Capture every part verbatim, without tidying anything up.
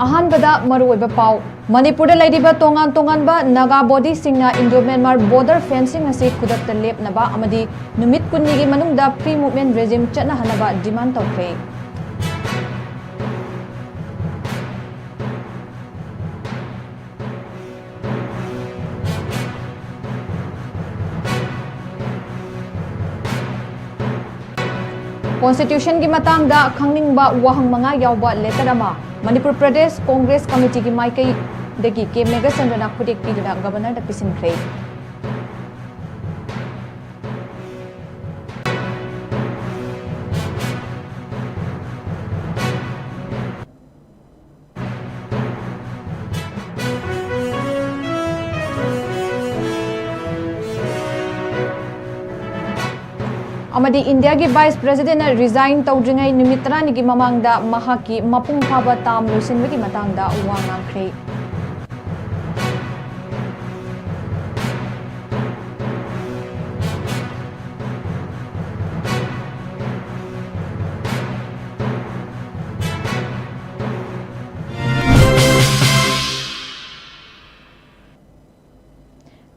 ꯑꯍꯥꯟꯕꯗ ꯃꯔꯨꯑꯣꯏꯕ ꯄꯥꯎ꯫ ꯃꯅꯤꯄꯨꯔꯗ ꯂꯩꯔꯤꯕ ꯇꯣꯉꯥꯟ ꯇꯣꯉꯥꯟꯕ ꯅꯥꯒꯥ ꯕꯣꯗꯤꯁꯤꯡꯅ ꯏꯟꯗꯣ ꯃ꯭ꯌꯥꯟꯃꯥꯔ ꯕꯣꯔꯗꯔ ꯐꯦꯟꯁꯤꯡ ꯑꯁꯤ ꯈꯨꯗꯛꯇ ꯂꯦꯞꯅꯕ ꯑꯃꯗꯤ ꯅꯨꯃꯤꯠ ꯀꯨꯟꯅꯤꯒꯤ ꯃꯅꯨꯡꯗ ꯐ꯭ꯔꯤ ꯃꯨꯚꯃꯦꯟꯠ ꯔꯦꯖꯤꯝ ꯆꯠꯅꯍꯟꯅꯕ ꯗꯤꯃꯥꯟꯗ ꯇꯧꯈ꯭ꯔꯦ꯫ ꯀꯣꯟꯁꯇꯤꯇ꯭ꯌꯨꯁꯟꯒꯤ ꯃꯇꯥꯡꯗ ꯈꯪꯅꯤꯡꯕ ꯋꯥꯍꯪ ꯃꯉꯥ ꯌꯥꯎꯕ ꯂꯦꯇꯔ ꯑꯃ ꯃꯅꯤꯄꯨꯔ ꯄ꯭ꯔꯗꯦꯁ ꯀꯣꯡꯒ꯭ꯔꯦꯁ ꯀꯃꯤꯇꯤꯒꯤ ꯃꯥꯏꯀꯩꯗꯒꯤ ꯀꯦ ꯃꯦꯘꯆꯟꯗ꯭ꯔꯅ ꯈꯨꯠꯌꯦꯛ ꯄꯤꯗꯨꯅ ꯒꯕꯔꯅꯔꯗ ꯄꯤꯁꯤꯟꯈ꯭ꯔꯦ꯫ ꯑꯃꯗꯤ ꯏꯟꯗꯤꯌꯥꯒꯤ ꯚꯥꯏꯁ ꯄ꯭ꯔꯦꯁꯤꯗꯦꯟꯠꯅ ꯔꯤꯖꯥꯏꯟ ꯇꯧꯗ꯭ꯔꯤꯉꯩ ꯅꯨꯃꯤꯠ ꯇꯔꯥꯅꯤꯒꯤ ꯃꯃꯥꯡꯗ ꯃꯍꯥꯛꯀꯤ ꯃꯄꯨꯡ ꯐꯥꯕ ꯇꯥꯝ ꯂꯣꯏꯁꯤꯟꯕꯒꯤ ꯃꯇꯥꯡꯗ ꯋꯥ ꯉꯥꯡꯈ꯭ꯔꯦ꯫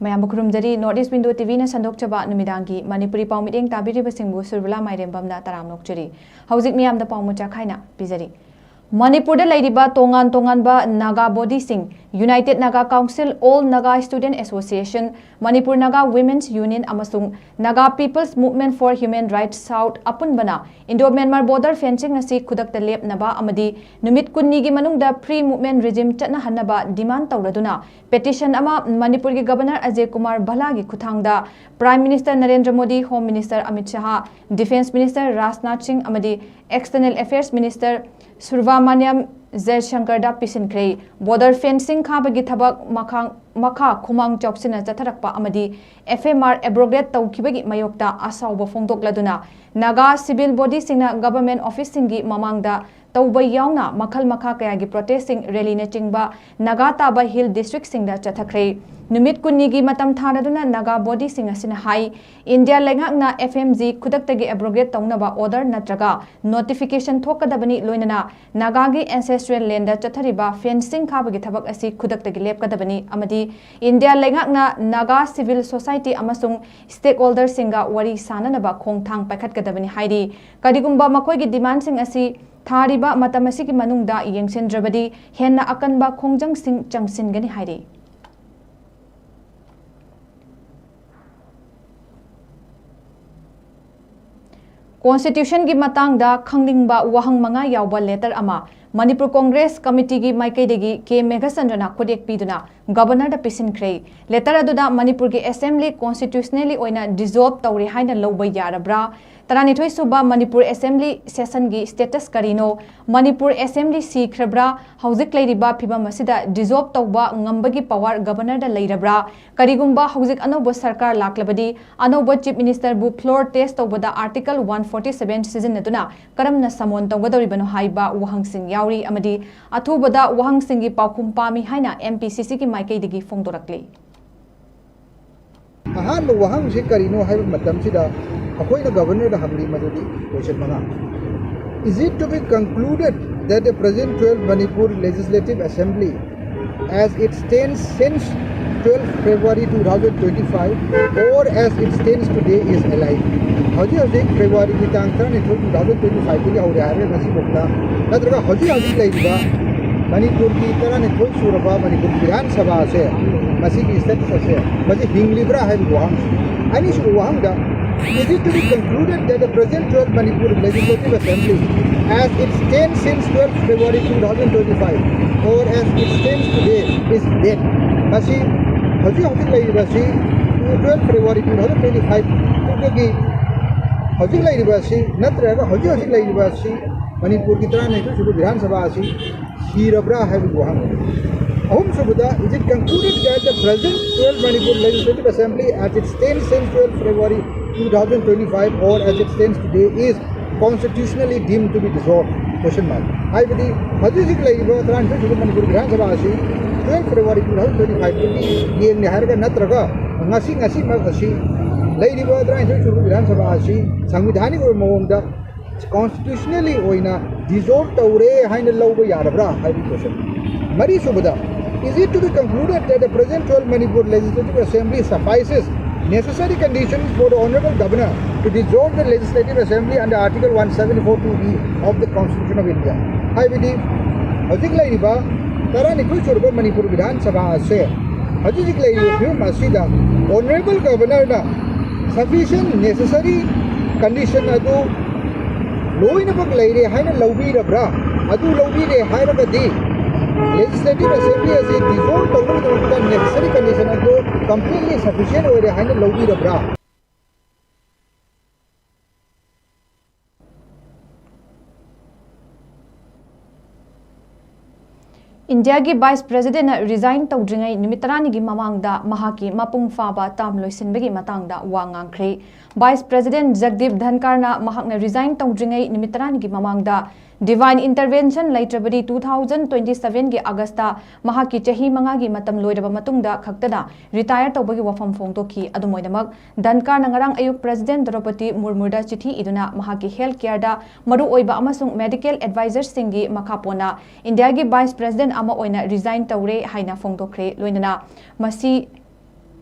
ꯃꯌꯥꯝꯕꯨ ꯈꯨꯔꯨꯝꯖꯔꯤ꯫ ꯅꯣꯔꯠ ꯏꯁ ꯋꯤꯟꯗꯣ ꯇꯤꯚꯤꯅ ꯁꯟꯗꯣꯛꯆꯕ ꯅꯨꯃꯤꯗꯥꯡꯒꯤ ꯃꯅꯤꯄꯨꯔꯤ ꯄꯥꯎ ꯃꯤꯠꯌꯦꯡ ꯇꯥꯕꯤꯔꯤꯕꯁꯤꯡꯕꯨ ꯁꯨꯔꯕꯂꯥ ꯃꯥꯏꯔꯦꯝꯕꯝꯅ ꯇꯔꯥꯝꯅ ꯑꯣꯛꯆꯔꯤ꯫ ꯍꯧꯖꯤꯛ ꯃꯤꯌꯥꯝꯗ ꯄꯥꯎ ꯃꯆꯥ ꯈꯥꯏꯅ ꯄꯤꯖꯔꯤ꯫ ꯃꯅꯤꯄꯨꯔꯗ ꯂꯩꯔꯤꯕ ꯇꯣꯉꯥꯟ ꯇꯣꯉꯥꯟꯕ ꯅꯥꯒꯥ ꯕꯣꯗꯤꯁꯤꯡ, united Naga council, all Naga student association, Manipur Naga women's union ꯑꯃꯁꯨꯡ Naga people's movement for human rights south ꯑꯄꯨꯟꯕꯅ ꯏꯟꯗꯣ ꯃ꯭ꯌꯥꯟꯃꯥꯔ ꯕꯣꯔꯗꯔ ꯐꯦꯟꯁꯤꯡ ꯑꯁꯤ ꯈꯨꯗꯛꯇ ꯂꯦꯞꯅꯕ ꯑꯃꯗꯤ ꯅꯨꯃꯤꯠ ꯀꯨꯟꯅꯤꯒꯤ ꯃꯅꯨꯡꯗ ꯐ꯭ꯔꯤ ꯃꯨꯚꯃꯦꯟꯠ ꯔꯤꯖꯤꯝ ꯆꯠꯅꯍꯟꯅꯕ ꯗꯤꯃꯥꯟꯗ ꯇꯧꯔꯗꯨꯅ ꯄꯦꯇꯤꯁꯟ ꯑꯃ ꯃꯅꯤꯄꯨꯔꯒꯤ ꯒꯕꯔꯅꯔ ꯑꯖꯌ ꯀꯨꯃꯥꯔ ꯚꯜꯂꯥꯒꯤ ꯈꯨꯠꯊꯥꯡꯗ prime minister Narendra Modi, home minister Amit Shah, defence minister Rajnath Singh ꯑꯃꯗꯤ ꯑꯦꯛꯁꯇꯔꯅꯦꯜ ꯑꯦꯐꯤꯌꯔꯁ ꯃꯤꯅꯤꯁꯇꯔ ꯁꯨꯕ꯭ꯔꯥꯃꯅꯤꯌꯝ ꯖꯌꯁꯪꯀꯔꯗ ꯄꯤꯁꯤꯟꯈ꯭ꯔꯦ꯫ ꯕꯣꯔꯗꯔ ꯐꯦꯟꯁꯤꯡ ꯈꯥꯕꯒꯤ ꯊꯕꯛ ꯃꯈꯥ, ꯃꯈꯥ ꯈꯨꯃꯥꯡ ꯆꯥꯎꯁꯤꯟꯅ ꯆꯠꯊꯔꯛꯄ ꯑꯃꯗꯤ ꯑꯦꯐ ꯑꯦꯝ ꯑꯥꯔ ꯑꯦꯕ꯭ꯔꯣꯒꯦꯠ ꯇꯧꯈꯤꯕꯒꯤ ꯃꯥꯌꯣꯛꯇ ꯑꯁꯥꯎꯕ ꯐꯣꯡꯗꯣꯛꯂꯗꯨꯅ ꯅꯥꯒꯥ ꯁꯤꯚꯤꯜ ꯕꯣꯗꯤꯁꯤꯡꯅ ꯒꯚꯔꯟꯃꯦꯟꯠ ꯑꯣꯐꯤꯁꯁꯤꯡꯒꯤ ꯃꯃꯥꯡꯗ ꯇꯧꯕ ꯌꯥꯎꯅ ꯃꯈꯜ ꯃꯈꯥ ꯀꯌꯥꯒꯤ protestꯁꯤꯡ, rallyꯅꯆꯤꯡꯕ ꯅꯥꯒꯥ ꯇꯥꯕ hill districtꯁꯤꯡꯗ ꯆꯠꯊꯈ꯭ꯔꯦ꯫ ꯅꯨꯃꯤꯠ ꯀꯨꯟꯅꯤꯒꯤ ꯃꯇꯝ ꯊꯥꯅꯗꯨꯅ ꯅꯥꯒꯥ bodyꯁꯤꯡ ꯑꯁꯤꯅ ꯍꯥꯏ, ꯏꯟꯗꯤꯌꯥ ꯂꯩꯉꯥꯛꯅ F M G ꯈꯨꯗꯛꯇꯒꯤ abrogate ꯇꯧꯅꯕ order ꯅꯠꯇ꯭ꯔꯒ notification ꯊꯣꯛꯀꯗꯕꯅꯤ, ꯂꯣꯏꯅꯅ ꯅꯥꯒꯥꯒꯤ ancestral landꯗ ꯆꯠꯊꯔꯤꯕ fencing ꯈꯥꯕꯒꯤ ꯊꯕꯛ ꯑꯁꯤ ꯈꯨꯗꯛꯇꯒꯤ ꯂꯦꯞꯀꯗꯕꯅꯤ ꯑꯃꯗꯤ ꯏꯟꯗꯤꯌꯥ ꯂꯩꯉꯥꯛꯅ ꯅꯥꯒꯥ civil society ꯑꯃꯁꯨꯡ stakeholderꯁꯤꯡꯒ ꯋꯥꯔꯤ ꯁꯥꯅꯅꯕ ꯈꯣꯡꯊꯥꯡ ꯄꯥꯏꯈꯠꯀꯗꯕꯅꯤ ꯍꯥꯏꯔꯤ꯫ ꯀꯔꯤꯒꯨꯝꯕ ꯃꯈꯣꯏꯒꯤ demandꯁꯤꯡ ꯑꯁꯤ ꯊꯥꯔꯤꯕ ꯃꯇꯝ ꯑꯁꯤꯒꯤ ꯃꯅꯨꯡꯗ ꯌꯦꯡꯁꯤꯟꯗ꯭ꯔꯕꯗꯤ ꯍꯦꯟꯅ ꯑꯀꯟꯕ ꯈꯣꯡꯖꯪꯁꯤꯡ ꯆꯪꯁꯤꯟꯒꯅꯤ ꯍꯥꯏꯔꯤ꯫ Constitutionꯒꯤ ꯃꯇꯥꯡꯗ ꯈꯪꯅꯤꯡꯕ ꯋꯥꯍꯪ ꯃꯉꯥ ꯌꯥꯎꯕ letter ꯑꯃ ꯃꯅꯤꯄꯨꯔ Congress Committeeꯒꯤ ꯃꯥꯏꯀꯩꯗꯒꯤ ꯀꯦ ꯃꯦꯘꯆꯟꯗ꯭ꯔꯅ ꯈꯨꯠꯌꯦꯛ ꯄꯤꯗꯨꯅ Governorꯗ ꯄꯤꯁꯤꯟꯈ꯭ꯔꯦ꯫ Letter ꯑꯗꯨꯗ ꯃꯅꯤꯄꯨꯔꯒꯤ Assembly constitutionally ꯑꯣꯏꯅ dissolve ꯇꯧꯔꯦ ꯍꯥꯏꯅ ꯂꯧꯕ ꯌꯥꯔꯕ꯭ꯔꯥ? ꯇꯔꯥꯅꯤꯊꯣꯏ ꯁꯨꯕ ꯃꯅꯤꯄꯨꯔ Assembly sessionꯒꯤ status ꯀꯔꯤꯅꯣ? ꯃꯅꯤꯄꯨꯔ Assembly ꯁꯤꯈ꯭ꯔꯕ꯭ꯔꯥ? ꯍꯧꯖꯤꯛ ꯂꯩꯔꯤꯕ ꯐꯤꯕꯝ ꯑꯁꯤꯗ dissolve ꯇꯧꯕ ꯉꯝꯕꯒꯤ power Governorꯗ ꯂꯩꯔꯕ꯭ꯔꯥ? ꯀꯔꯤꯒꯨꯝꯕ ꯍꯧꯖꯤꯛ ꯑꯅꯧꯕ ꯁꯔꯀꯥꯔ ꯂꯥꯛꯂꯕꯗꯤ, ꯑꯅꯧꯕ Chief Ministerꯕꯨ floor test ꯇꯧꯕꯗ Article one forty seven ꯁꯤꯖꯤꯟꯅꯗꯨꯅ ꯀꯔꯝꯅ summon ꯇꯧꯒꯗꯧꯔꯤꯕꯅꯣ ꯍꯥꯏꯕ ꯋꯥꯍꯪꯁꯤꯡ ꯌꯥꯎꯔꯤ ꯑꯃꯗꯤ ꯑꯊꯨꯕꯗ ꯋꯥꯍꯪꯁꯤꯡꯒꯤ ꯄꯥꯎꯈꯨꯝ ꯄꯥꯝꯃꯤ ꯍꯥꯏꯅ M P C Cꯒꯤ ꯃꯥꯏꯀꯩꯗꯒꯤ ꯐꯣꯡꯗꯣꯔꯛꯂꯤ꯫ ꯑꯍꯥꯟꯕ ꯋꯥꯍꯪꯁꯤ ꯀꯔꯤꯅꯣ ꯍꯥꯏꯕ ꯃꯇꯝꯁꯤꯗ ꯑꯩꯈꯣꯏꯅ Governorꯗ ꯍꯪꯂꯤ ꯃꯗꯨꯗꯤ question ꯃꯉꯥ: Is it to be concluded that the present twelfth Manipur Legislative Assembly, as it stands since twelfth February two thousand twenty-five, or as it stands today, is alive? ꯍꯧꯖꯤꯛ ꯍꯧꯖꯤꯛ Februaryꯒꯤ ꯇꯥꯡ ꯇꯔꯥꯅꯤꯊꯣꯏ, two thousand twenty-fiveꯗꯒꯤ ꯍꯧꯔꯦ ꯍꯥꯏꯔꯦ ꯉꯁꯤꯐꯥꯎꯗ, ꯅꯠꯇ꯭ꯔꯒ ꯍꯧꯖꯤꯛ ꯍꯧꯖꯤꯛ ꯂꯩꯔꯤꯕ ꯃꯅꯤꯄꯨꯔꯒꯤ ꯇꯔꯥꯅꯤꯊꯣꯏ ꯁꯨꯔꯕ ꯃꯅꯤꯄꯨꯔ ꯕꯤꯙꯥꯟ ꯁꯚꯥ ꯑꯁꯦ, ꯃꯁꯤꯒꯤ status ꯑꯁꯦ, ꯃꯁꯤ ꯍꯤꯡꯂꯤꯕ꯭ꯔꯥ ꯍꯥꯏꯕꯒꯤ ꯋꯥꯍꯪꯁꯤꯅꯤ꯫ ꯑꯅꯤꯁꯨꯕ ꯋꯥꯍꯪꯗ, Is it to be concluded that the present twelfth Manipur Legislative Assembly, as it stands since twelfth February two thousand twenty-five, or as it stands today, is dead? ꯃꯁꯤ ꯍꯧꯖꯤꯛ ꯍꯧꯖꯤꯛ ꯂꯩꯔꯤꯕ ꯑꯁꯤ twelfth February two thousand twenty-fiveꯗꯒꯤ ꯍꯧꯖꯤꯛ ꯂꯩꯔꯤꯕ ꯑꯁꯤ ꯅꯠꯇ꯭ꯔꯒ ꯍꯧꯖꯤꯛ ꯍꯧꯖꯤꯛ ꯂꯩꯔꯤꯕ ꯑꯁꯤ, ꯃꯅꯤꯄꯨꯔꯒꯤ ꯇꯔꯥꯅꯤꯊꯣꯏ ꯁꯨꯕ ꯕꯤꯙꯥꯟ ꯁꯚꯥ ꯑꯁꯤ ꯁꯤꯔꯕ꯭ꯔꯥ ꯍꯥꯏꯕꯒꯤ ꯋꯥꯍꯪ ꯑꯗꯨ꯫ ꯑꯍꯨꯝꯁꯨꯕꯗ, Is it concluded that the present twelfth Manipur Legislative Assembly, as it stands since twelfth February two thousand twenty-five, or as it stands today, is constitutionally deemed to be dissolved? Question mark. ꯍꯥꯏꯕꯗꯤ ꯍꯧꯖꯤꯛ ꯍꯧꯖꯤꯛ ꯂꯩꯔꯤꯕ ꯇꯔꯥꯅꯤꯊꯣꯏ ꯁꯨꯕ ꯃꯅꯤꯄꯨꯔ ꯕꯤꯙꯥꯟ ꯁꯚꯥ ꯑꯁꯤ twelve February two thousand twenty five ꯇꯒꯤ ꯌꯦꯡꯂꯦ ꯍꯥꯏꯔꯒ, ꯅꯠꯇ꯭ꯔꯒ ꯉꯁꯤ ꯉꯁꯤꯃꯛ ꯑꯁꯤ ꯂꯩꯔꯤꯕ ꯇꯔꯥꯅꯤꯊꯣꯏ ꯁꯨꯕ ꯕꯤꯙꯥꯟ ꯁꯚꯥ ꯑꯁꯤ ꯁꯪꯕꯤꯙꯥꯅꯤꯛ ꯑꯣꯏꯕ ꯃꯑꯣꯡꯗ, ꯀꯣꯟꯁꯇꯤꯇ꯭ꯌꯨꯁꯅꯦꯜꯂꯤ ꯑꯣꯏꯅ ꯗꯤꯖꯣꯜꯕ ꯇꯧꯔꯦ ꯍꯥꯏꯅ ꯂꯧꯕ ꯌꯥꯔꯕ꯭ꯔꯥ ꯍꯥꯏꯕꯒꯤ ꯀꯣꯏꯁꯟ꯫ ꯃꯔꯤꯁꯨꯕꯗ, is it to be concluded that the present twelve Manipur Legislative Assembly suffices necessary conditions for the Honorable Governor to dissolve the Legislative Assembly under Article one seven four two B of the Constitution of India? ꯍꯥꯏꯕꯗꯤ ꯍꯧꯖꯤꯛ ꯂꯩꯔꯤꯕ ꯇꯔꯥꯅꯤꯊꯣꯏ ꯁꯨꯔꯕ ꯃꯅꯤꯄꯨꯔ ꯕꯤꯙꯥꯟ ꯁꯚꯥ ꯑꯁꯦ ꯍꯧꯖꯤꯛ ꯍꯧꯖꯤꯛ ꯂꯩꯔꯤꯕ ꯐꯤꯕꯝ ꯑꯁꯤꯗ Honorable Governorꯅ sufficient necessary condition ꯑꯗꯨ ꯂꯣꯏꯅꯃꯛ ꯂꯩꯔꯦ ꯍꯥꯏꯅ ꯂꯧꯕꯤꯔꯕ꯭ꯔꯥ? ꯑꯗꯨ ꯂꯧꯕꯤꯔꯦ ꯍꯥꯏꯔꯒꯗꯤ Legislative Assembly ꯑꯁꯤ dissolve ꯇꯧꯅꯕꯒꯤꯗꯃꯛꯇ necessary condition ꯑꯗꯨ completely sufficient ꯑꯣꯏꯔꯦ ꯍꯥꯏꯅ ꯂꯧꯕꯤꯔꯕ꯭ꯔꯥ? ꯏꯟꯗꯤꯌꯥꯒꯤ ꯚꯥꯏꯁ ꯄ꯭ꯔꯦꯁꯤꯗꯦꯟꯠꯅ ꯔꯤꯖꯥꯏꯟ ꯇꯧꯗ꯭ꯔꯤꯉꯩ ꯅꯨꯃꯤꯠ ꯇꯔꯥꯅꯤꯒꯤ ꯃꯃꯥꯡꯗ ꯃꯍꯥꯛꯀꯤ ꯃꯄꯨꯡ ꯐꯥꯕ ꯇꯥꯔꯝ ꯂꯣꯏꯁꯤꯟꯕꯒꯤ ꯃꯇꯥꯡꯗ ꯋꯥ ꯉꯥꯡꯈ꯭ꯔꯦ꯫ ꯚꯥꯏꯁ ꯄ꯭ꯔꯦꯁꯤꯗꯦꯟꯠ ꯖꯒꯗꯤꯞ ꯙꯟꯀꯥꯔꯅ ꯃꯍꯥꯛꯅ ꯔꯤꯖꯥꯏꯟ ꯇꯧꯗ꯭ꯔꯤꯉꯩ ꯅꯨꯃꯤꯠ ꯇꯔꯥꯅꯤꯒꯤ ꯃꯃꯥꯡꯗ divine intervention ꯂꯩꯇ꯭ꯔꯕꯗꯤ two thousand twenty seven ꯒꯤ ꯑꯥꯒꯁꯇ ꯃꯍꯥꯛꯀꯤ ꯆꯍꯤ ꯃꯉꯥꯒꯤ ꯃꯇꯝ ꯂꯣꯏꯔꯕ ꯃꯇꯨꯡꯗ ꯈꯛꯇꯗ ꯔꯤꯇꯥꯌꯔ ꯇꯧꯕꯒꯤ ꯋꯥꯐꯝ ꯐꯣꯡꯗꯣꯛꯈꯤ꯫ ꯑꯗꯨꯝ ꯑꯣꯏꯅꯃꯛ, ꯙꯟꯀꯥꯔꯅ ꯉꯔꯥꯡ ꯑꯌꯨꯛ ꯄ꯭ꯔꯦꯁꯤꯗꯦꯟꯠ ꯗ꯭ꯔꯧꯄꯗꯤ ꯃꯨꯔꯃꯨꯗ ꯆꯤꯊꯤ ꯏꯗꯨꯅ ꯃꯍꯥꯛꯀꯤ ꯍꯦꯜꯊ ꯀꯦꯌꯔꯗ ꯃꯔꯨꯑꯣꯏꯕ ꯑꯃꯁꯨꯡ ꯃꯦꯗꯤꯀꯦꯜ ꯑꯦꯗꯚꯥꯏꯖꯔꯁꯤꯡꯒꯤ ꯃꯈꯥ ꯄꯣꯟꯅ ꯏꯟꯗꯤꯌꯥꯒꯤ ꯚꯥꯏꯁ ꯄ꯭ꯔꯦꯁꯤꯗꯦꯟꯠ ꯑꯃ ꯑꯣꯏꯅ ꯔꯤꯖꯥꯏꯟ ꯇꯧꯔꯦ ꯍꯥꯏꯅ ꯐꯣꯡꯗꯣꯛꯈ꯭ꯔꯦ꯫ ꯂꯣꯏꯅꯅ ꯃꯁꯤ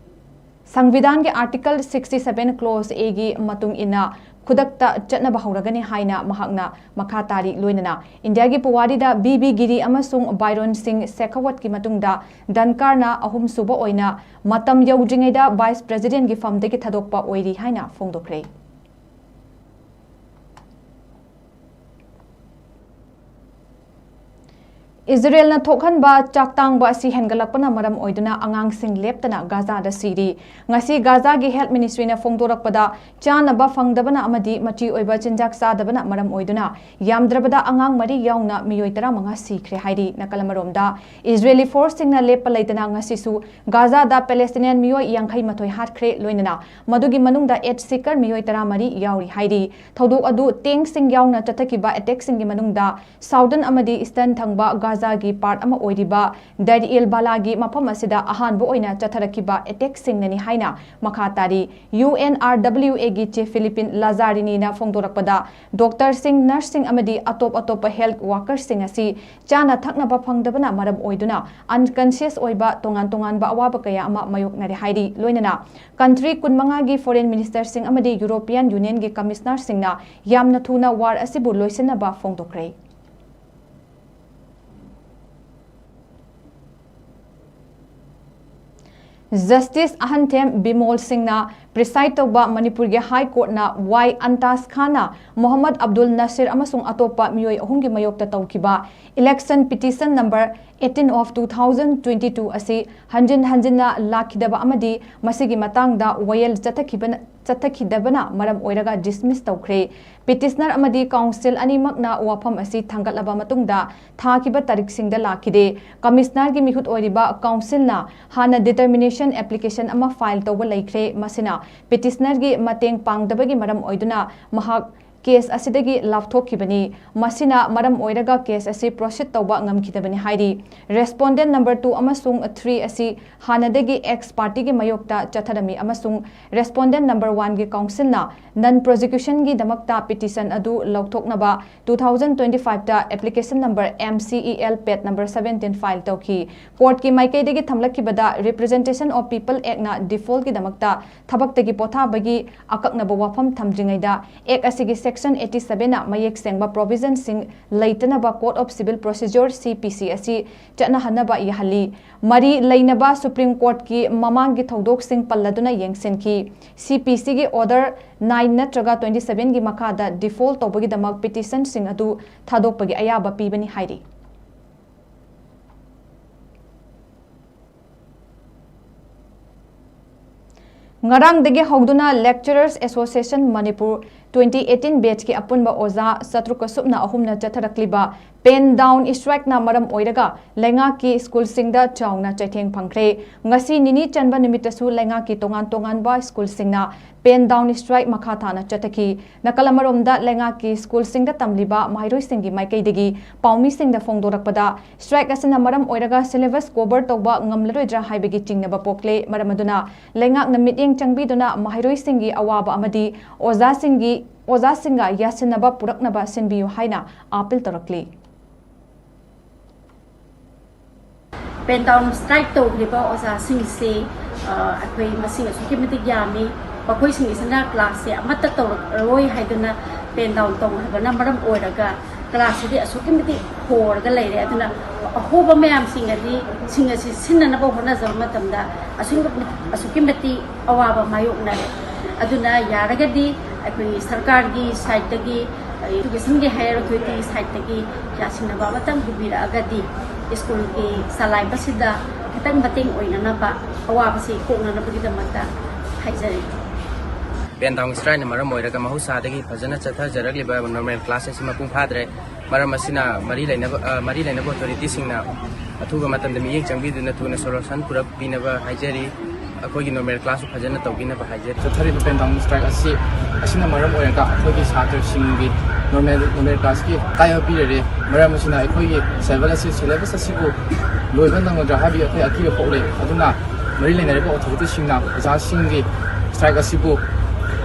ꯁꯪꯕꯤꯙꯥꯟꯒꯤ Article sixty seven Clause A ꯒꯤ ꯃꯇꯨꯡ ꯏꯟꯅ ꯈꯨꯗꯛꯇ ꯆꯠꯅꯕ ꯍꯧꯔꯒꯅꯤ ꯍꯥꯏꯅ ꯃꯍꯥꯛꯅ ꯃꯈꯥ ꯇꯥꯔꯤ꯫ ꯂꯣꯏꯅꯅ ꯏꯟꯗꯤꯌꯥꯒꯤ ꯄꯨꯋꯥꯔꯤꯗ ꯕꯤ ꯕꯤ ꯒꯤꯔꯤ ꯑꯃꯁꯨꯡ ꯕꯥꯏꯔꯣꯟ ꯁꯤꯡ ꯁꯦꯈꯥꯋꯠꯀꯤ ꯃꯇꯨꯡꯗ ꯙꯟꯀꯥꯔꯅ ꯑꯍꯨꯝꯁꯨꯕ ꯑꯣꯏꯅ ꯃꯇꯝ ꯌꯧꯗ꯭ꯔꯤꯉꯩꯗ ꯚꯥꯏꯁ ꯄ꯭ꯔꯦꯁꯤꯗꯦꯟꯠꯀꯤ ꯐꯝꯗꯒꯤ ꯊꯥꯗꯣꯛꯄ ꯑꯣꯏꯔꯤ ꯍꯥꯏꯅ ꯐꯣꯡꯗꯣꯛꯈ꯭ꯔꯦ꯫ ꯏꯖꯔꯦꯜꯅ ꯊꯣꯛꯍꯟꯕ ꯆꯥꯛꯇꯥꯡꯕ ꯑꯁꯤ ꯍꯦꯟꯒꯠꯂꯛꯄꯅ ꯃꯔꯝ ꯑꯣꯏꯗꯨꯅ ꯑꯉꯥꯡꯁꯤꯡ ꯂꯦꯞꯇꯅ ꯒꯥꯖꯥꯗ ꯁꯤꯔꯤ꯫ ꯉꯁꯤ ꯒꯥꯖꯥꯒꯤ ꯍꯦꯜꯊ ꯃꯤꯅꯤꯁꯇ꯭ꯔꯤꯅ ꯐꯣꯡꯗꯣꯔꯛꯄꯗ, ꯆꯥꯅꯕ ꯐꯪꯗꯕꯅ ꯑꯃꯗꯤ ꯃꯆꯤ ꯑꯣꯏꯕ ꯆꯤꯟꯖꯥꯛ ꯆꯥꯗꯕꯅ ꯃꯔꯝ ꯑꯣꯏꯗꯨꯅ ꯌꯥꯝꯗ꯭ꯔꯕꯗ ꯑꯉꯥꯡ ꯃꯔꯤ ꯌꯥꯎꯅ ꯃꯤꯑꯣꯏ ꯇꯔꯥꯃꯉꯥ ꯁꯤꯈ꯭ꯔꯦ ꯍꯥꯏꯔꯤ꯫ ꯅꯥꯀꯜ ꯑꯃꯔꯣꯝꯗ, ꯏꯖꯔꯦꯂꯤ ꯐꯣꯔꯁꯁꯤꯡꯅ ꯂꯦꯞꯄ ꯂꯩꯇꯅ ꯉꯁꯤꯁꯨ ꯒꯥꯖꯥꯗ ꯄꯦꯂꯦꯁꯇꯤꯅꯤꯌꯟ ꯃꯤꯑꯣꯏ ꯌꯥꯡꯈꯩ ꯃꯥꯊꯣꯏ ꯍꯥꯠꯈ꯭ꯔꯦ, ꯂꯣꯏꯅꯅ ꯃꯗꯨꯒꯤ ꯃꯅꯨꯡꯗ ꯑꯦꯠ ꯁꯤꯀꯔ ꯃꯤꯑꯣꯏ ꯇꯔꯥꯃꯔꯤ ꯌꯥꯎꯔꯤ ꯍꯥꯏꯔꯤ꯫ ꯊꯧꯗꯣꯛ ꯑꯗꯨ ꯇꯦꯡꯁꯤꯡ ꯌꯥꯎꯅ ꯆꯠꯊꯈꯤꯕ ꯑꯦꯇꯦꯛꯁꯤꯡꯒꯤ ꯃꯅꯨꯡꯗ ꯁꯥꯎꯗꯔꯟ ꯑꯃꯗꯤ ꯏꯁꯇꯔꯟ ꯊꯪꯕ ꯒꯥꯖꯥꯒꯤ ꯄꯥꯔꯠ ꯑꯃ ꯑꯣꯏꯔꯤꯕ ꯗꯥꯏꯔ ꯏꯜ ꯕꯥꯂꯥꯒꯤ ꯃꯐꯝ ꯑꯁꯤꯗ ꯑꯍꯥꯟꯕ ꯑꯣꯏꯅ ꯆꯠꯊꯔꯛꯈꯤꯕ ꯑꯦꯇꯦꯛꯁꯤꯡꯅꯅꯤ ꯍꯥꯏꯅ ꯃꯈꯥ ꯇꯥꯔꯤ꯫ ꯌꯨ ꯑꯦꯟ ꯑꯥꯔ ꯗꯕ꯭ꯂꯤꯎ ꯑꯦꯒꯤ ꯆꯤꯐ ꯐꯤꯂꯤꯄꯤꯟ ꯂꯥꯖꯥꯔꯤꯅꯤꯅ ꯐꯣꯡꯗꯣꯔꯛꯄꯗ, ꯗꯣꯛꯇꯔꯁꯤꯡ, ꯅꯔꯁꯁꯤꯡ ꯑꯃꯗꯤ ꯑꯇꯣꯞ ꯑꯇꯣꯞꯄ ꯍꯦꯜꯊ ꯋꯥꯀꯔꯁꯤꯡ ꯑꯁꯤ ꯆꯥꯅ ꯊꯛꯅꯕ ꯐꯪꯗꯕꯅ ꯃꯔꯝ ꯑꯣꯏꯗꯨꯅ ꯑꯟꯀꯟꯁꯤꯌꯁ ꯑꯣꯏꯕ ꯇꯣꯉꯥꯟ ꯇꯣꯉꯥꯟꯕ ꯑꯋꯥꯕ ꯀꯌꯥ ꯑꯃ ꯃꯥꯌꯣꯛꯅꯔꯦ ꯍꯥꯏꯔꯤ꯫ ꯂꯣꯏꯅꯅ ꯀꯟꯇ꯭ꯔꯤ ꯀꯨꯟꯃꯉꯥꯒꯤ ꯐꯣꯔꯦꯟ ꯃꯤꯅꯤꯁꯇꯔꯁꯤꯡ ꯑꯃꯗꯤ ꯌꯨꯔꯣꯄꯤꯌꯥꯟ ꯌꯨꯅꯤꯌꯟꯒꯤ ꯀꯃꯤꯁꯅꯔꯁꯤꯡꯅ ꯌꯥꯝꯅ ꯊꯨꯅ ꯋꯥꯔ ꯑꯁꯤꯕꯨ ꯂꯣꯏꯁꯤꯟꯅꯕ ꯐꯣꯡꯗꯣꯛꯈ꯭ꯔꯦ꯫ ꯖꯁꯇꯤꯁ ꯑꯍꯟꯊꯦꯝ ꯕꯤꯃꯣꯜ ꯁꯤꯡꯅ ꯄ꯭ꯔꯤꯁꯥꯏꯗ ꯇꯧꯕ ꯃꯅꯤꯄꯨꯔꯒꯤ ꯍꯥꯏ ꯀꯣꯔꯠꯅ ꯋꯥꯏ ꯑꯟꯇꯥꯁ ꯈꯥꯟꯅ ꯃꯣꯍꯝꯃꯗ ꯑꯕꯗꯨꯜ ꯅꯁꯤꯔ ꯑꯃꯁꯨꯡ ꯑꯇꯣꯞꯄ ꯃꯤꯑꯣꯏ ꯑꯍꯨꯝꯒꯤ ꯃꯥꯌꯣꯛꯇ ꯇꯧꯈꯤꯕ election petition number eighteen of two thousand twenty two ꯑꯁꯤ ꯍꯟꯖꯤꯟ ꯍꯟꯖꯤꯟꯅ ꯂꯥꯛꯈꯤꯗꯕ ꯑꯃꯗꯤ ꯃꯁꯤꯒꯤ ꯃꯇꯥꯡꯗ ꯋꯥꯌꯦꯜ ꯆꯠꯊꯈꯤꯕꯅ, ꯆꯠꯊꯈꯤꯗꯕꯅ ꯃꯔꯝ ꯑꯣꯏꯔꯒ ꯗꯤꯁꯃꯤꯁ ꯇꯧꯈ꯭ꯔꯦ꯫ ꯄꯤꯇꯤꯁꯅꯔ ꯑꯃꯗꯤ ꯀꯥꯎꯟꯁꯤꯜ ꯑꯅꯤꯃꯛꯅ ꯋꯥꯐꯝ ꯑꯁꯤ ꯊꯥꯡꯒꯠꯂꯕ ꯃꯇꯨꯡꯗ ꯊꯥꯈꯤꯕ ꯇꯥꯔꯤꯛꯁꯤꯡꯗ ꯂꯥꯛꯈꯤꯗꯦ꯫ ꯀꯃꯤꯁꯅꯔꯒꯤ ꯃꯤꯍꯨꯠ ꯑꯣꯏꯔꯤꯕ ꯀꯥꯎꯟꯁꯤꯜꯅ ꯍꯥꯟꯅ determination application ꯑꯃ ꯐꯥꯏꯜ ꯇꯧꯕ ꯂꯩꯈ꯭ꯔꯦ꯫ ꯃꯁꯤꯅ ꯄꯤꯇꯤꯁꯅꯔꯒꯤ ꯃꯇꯦꯡ ꯄꯥꯡꯗꯕꯒꯤ ꯃꯔꯝ ꯑꯣꯏꯗꯨꯅ ꯃꯍꯥꯛ ꯀꯦꯁ ꯑꯁꯤꯗꯒꯤ ꯂꯥꯞꯊꯣꯛꯈꯤꯕꯅꯤ꯫ ꯃꯁꯤꯅ ꯃꯔꯝ ꯑꯣꯏꯔꯒ ꯀꯦꯁ ꯑꯁꯤ ꯄ꯭ꯔꯣꯁꯤꯗ ꯇꯧꯕ ꯉꯝꯈꯤꯗꯕꯅꯤ ꯍꯥꯏꯔꯤ꯫ ꯔꯦꯁꯄꯣꯟꯗꯦꯟ ꯅꯝꯕꯔ ꯇꯨ ꯑꯃꯁꯨꯡ ꯊ꯭ꯔꯤ ꯑꯁꯤ ꯍꯥꯟꯅꯗꯒꯤ ꯑꯦꯛꯁ ꯄꯥꯔꯇꯤꯒꯤ ꯃꯥꯌꯣꯛꯇ ꯆꯠꯊꯔꯝꯃꯤ ꯑꯃꯁꯨꯡ ꯔꯦꯁꯄꯣꯟꯗꯦꯟ ꯅꯝꯕꯔ ꯋꯥꯟꯒꯤ ꯀꯥꯎꯟꯁꯤꯜꯅ ꯅꯟ ꯄ꯭ꯔꯣꯁꯤꯀ꯭ꯌꯨꯁꯟꯒꯤꯗꯃꯛꯇ ꯄꯤꯇꯤꯁꯟ ꯑꯗꯨ ꯂꯧꯊꯣꯛꯅꯕ two thousand twenty five ꯇ application number M C E L pad number seventeen file ꯇꯧꯈꯤ꯫ ꯀꯣꯔꯠꯀꯤ ꯃꯥꯏꯀꯩꯗꯒꯤ ꯊꯝꯂꯛꯈꯤꯕꯗ Representation of People Act ꯅ ꯗꯤꯐꯣꯜꯠꯀꯤꯗꯃꯛꯇ ꯊꯕꯛꯇꯒꯤ ꯄꯣꯊꯥꯕꯒꯤ ꯑꯀꯛꯅꯕ ꯋꯥꯐꯝ ꯊꯝꯗ꯭ꯔꯤꯉꯩꯗ, ꯑꯦꯛ ꯑꯁꯤꯒꯤ ꯁꯦꯛꯁꯟ eighty seven ꯅ ꯃꯌꯦꯛ ꯁꯦꯡꯕ ꯄ꯭ꯔꯣꯚꯤꯖꯟꯁꯤꯡ ꯂꯩꯇꯅꯕ Code of Civil Procedure, C P C, ꯑꯁꯤ ꯆꯠꯅꯍꯟꯅꯕ ꯌꯥꯍꯜꯂꯤ꯫ ꯃꯔꯤ ꯂꯩꯅꯕ ꯁꯨꯄ꯭ꯔꯤꯝ ꯀꯣꯔꯠꯀꯤ ꯃꯃꯥꯡꯒꯤ ꯊꯧꯗꯣꯛꯁꯤꯡ ꯄꯜꯂꯗꯨꯅ ꯌꯦꯡꯁꯤꯟꯈꯤ꯫ C P C ꯒꯤ order nine ꯅꯠꯇ꯭ꯔꯒ twenty seven ꯒꯤ ꯃꯈꯥꯗ ꯗꯤꯐꯣꯜꯠ ꯇꯧꯕꯒꯤꯗꯃꯛ ꯄꯤꯇꯤꯁꯟꯁꯤꯡ ꯑꯗꯨ ꯊꯥꯗꯣꯛꯄꯒꯤ ꯑꯌꯥꯕ ꯄꯤꯕꯅꯤ ꯍꯥꯏꯔꯤ꯫ ꯉꯔꯥꯡꯗꯒꯤ ꯍꯧꯗꯨꯅ Lecturers Association Manipur twenty eighteen batchꯀꯤ ꯑꯄꯨꯟꯕ ꯑꯣꯖꯥ ꯆꯥꯇ꯭ꯔꯨꯛꯀ ꯁꯨꯞꯅ ꯑꯍꯨꯝꯅ ꯆꯠꯊꯔꯛꯂꯤꯕ pen down strikeꯅ ꯃꯔꯝ ꯑꯣꯏꯔꯒ ꯂꯩꯉꯥꯛꯀꯤ ꯁ꯭ꯀꯨꯜꯁꯤꯡꯗ ꯆꯥꯎꯅ ꯆꯩꯊꯦꯡ ꯐꯪꯈ꯭ꯔꯦ꯫ ꯉꯁꯤ ꯅꯤꯅꯤ ꯆꯟꯕ ꯅꯨꯃꯤꯠꯇꯁꯨ ꯂꯩꯉꯥꯛꯀꯤ ꯇꯣꯉꯥꯟ ꯇꯣꯉꯥꯟꯕ ꯁ꯭ꯀꯨꯜꯁꯤꯡꯅ pen down strike ꯃꯈꯥ ꯇꯥꯅ ꯆꯠꯊꯈꯤ꯫ ꯅꯥꯀꯜ ꯑꯃꯔꯣꯝꯗ ꯂꯩꯉꯥꯛꯀꯤ ꯁ꯭ꯀꯨꯜꯁꯤꯡꯗ ꯇꯝꯂꯤꯕ ꯃꯍꯩꯔꯣꯏꯁꯤꯡꯒꯤ ꯃꯥꯏꯀꯩꯗꯒꯤ ꯄꯥꯎꯃꯤꯁꯤꯡꯗ ꯐꯣꯡꯗꯣꯔꯛꯄꯗ, strike ꯑꯁꯤꯅ ꯃꯔꯝ ꯑꯣꯏꯔꯒ syllabus cover ꯇꯧꯕ ꯉꯝꯂꯔꯣꯏꯗ꯭ꯔꯥ ꯍꯥꯏꯕꯒꯤ ꯆꯤꯡꯅꯕ ꯄꯣꯛꯂꯦ꯫ ꯃꯔꯝ ꯑꯗꯨꯅ ꯂꯩꯉꯥꯛꯅ ꯃꯤꯠꯌꯦꯡ ꯆꯪꯕꯤꯗꯨꯅ ꯃꯍꯩꯔꯣꯏꯁꯤꯡꯒꯤ ꯑꯋꯥꯕ ꯑꯃꯗꯤ ꯑꯣꯖꯥꯁꯤꯡꯒꯤ, ꯑꯣꯖꯥꯁꯤꯡꯒ ꯌꯥꯁꯤꯟꯅꯕ ꯄꯨꯔꯛꯅꯕ ꯁꯤꯟꯕꯤꯌꯨ ꯍꯥꯏꯅ appeal ꯇꯧꯔꯛꯂꯤ꯫ Pen down strike ꯇꯧꯈ꯭ꯔꯤꯕ ꯑꯣꯖꯥꯁꯤꯡꯁꯤ, ꯑ, ꯑꯩꯈꯣꯏ ꯃꯁꯤꯡ ꯑꯁꯨꯛꯀꯤ ꯃꯇꯤꯛ ꯌꯥꯝꯃꯤ꯫ ꯃꯈꯣꯏꯁꯤꯡꯁꯤꯅ classꯁꯦ ꯑꯃꯠꯇ ꯇꯧꯔꯛꯑꯔꯣꯏ ꯍꯥꯏꯗꯨꯅ pen down ꯇꯧꯈ꯭ꯔꯕꯅ ꯃꯔꯝ ꯑꯣꯏꯔꯒ classꯁꯤꯗꯤ ꯑꯁꯨꯛꯀꯤ ꯃꯇꯤꯛ ꯍꯣꯔꯒ ꯂꯩꯔꯦ꯫ ꯑꯗꯨꯅ ꯑꯍꯣꯕ ꯃꯌꯥꯝꯁꯤꯡ ꯑꯗꯤ, ꯁꯤꯡ ꯑꯁꯤ ꯁꯤꯟꯅꯅꯕ ꯍꯣꯠꯅꯖꯕ ꯃꯇꯝꯗ ꯑꯁꯨꯛ-, ꯑꯁꯨꯛꯀꯤ ꯃꯇꯤꯛ ꯑꯋꯥꯕ ꯃꯥꯌꯣꯛꯅꯔꯦ꯫ ꯑꯗꯨꯅ ꯌꯥꯔꯒꯗꯤ ꯑꯩꯈꯣꯏꯒꯤ ꯁꯔꯀꯥꯔꯒꯤ sideꯇꯒꯤ, educationꯒꯤ higher authority sideꯇꯒꯤ ꯌꯥꯁꯤꯟꯅꯕ ꯑꯃꯇꯪ ꯄꯤꯕꯤꯔꯛꯑꯒꯗꯤ ꯁ꯭ꯀꯨꯜꯒꯤ ꯆꯂꯥꯏꯕꯁꯤꯗ ꯈꯤꯇꯪ ꯃꯇꯦꯡ ꯑꯣꯏꯅꯅꯕ, ꯑꯋꯥꯕꯁꯤ ꯀꯣꯛꯅꯅꯕꯒꯤꯗꯃꯛꯇ ꯍꯥꯏꯖꯔꯤ꯫ Pen down strikeꯅ ꯃꯔꯝ ꯑꯣꯏꯔꯒ ꯃꯍꯧꯁꯥꯗꯒꯤ ꯐꯖꯅ ꯆꯠꯊꯖꯔꯛꯂꯤꯕ normal class ꯑꯁꯤ ꯃꯄꯨꯡ ꯐꯥꯗ꯭ꯔꯦ꯫ ꯃꯔꯝ ꯑꯁꯤꯅ ꯃꯔꯤ ꯂꯩꯅꯕ, ꯑ, ꯃꯔꯤ ꯂꯩꯅꯕ authorityꯁꯤꯡꯅ ꯑꯊꯨꯕ ꯃꯇꯝꯗ ꯃꯤꯠꯌꯦꯡ ꯆꯪꯕꯤꯗꯨꯅ ꯊꯨꯅ solution ꯄꯨꯔꯛꯄꯤꯅꯕ ꯍꯥꯏꯖꯔꯤ꯫ ꯑꯩꯈꯣꯏꯒꯤ normal classꯁꯨ ꯐꯖꯅ ꯇꯧꯕꯤꯅꯕ ꯍꯥꯏꯖꯔꯤ꯫ ꯆꯠꯊꯔꯤꯕ pen down strike ꯑꯁꯤ, ꯑꯁꯤꯅ ꯃꯔꯝ ꯑꯣꯏꯔꯒ ꯑꯩꯈꯣꯏꯒꯤ ꯁꯥꯇ꯭ꯔꯁꯤꯡꯒꯤ normal, normal classꯀꯤ ꯑꯀꯥꯏꯕ ꯄꯤꯔꯔꯦ꯫ ꯃꯔꯝ ꯑꯁꯤꯅ ꯑꯩꯈꯣꯏꯒꯤ syllabus ꯑꯁꯤ, syllabus ꯑꯁꯤꯕꯨ ꯂꯣꯏꯕ ꯅꯪꯒꯗ꯭ꯔꯥ ꯍꯥꯏꯕꯒꯤ ꯑꯩꯈꯣꯏ ꯑꯀꯤꯕ ꯄꯣꯛꯂꯦ꯫ ꯑꯗꯨꯅ ꯃꯔꯤ ꯂꯩꯅꯔꯤꯕ authorityꯁꯤꯡꯅ ꯑꯣꯖꯥꯁꯤꯡꯒꯤ strike ꯑꯁꯤꯕꯨ,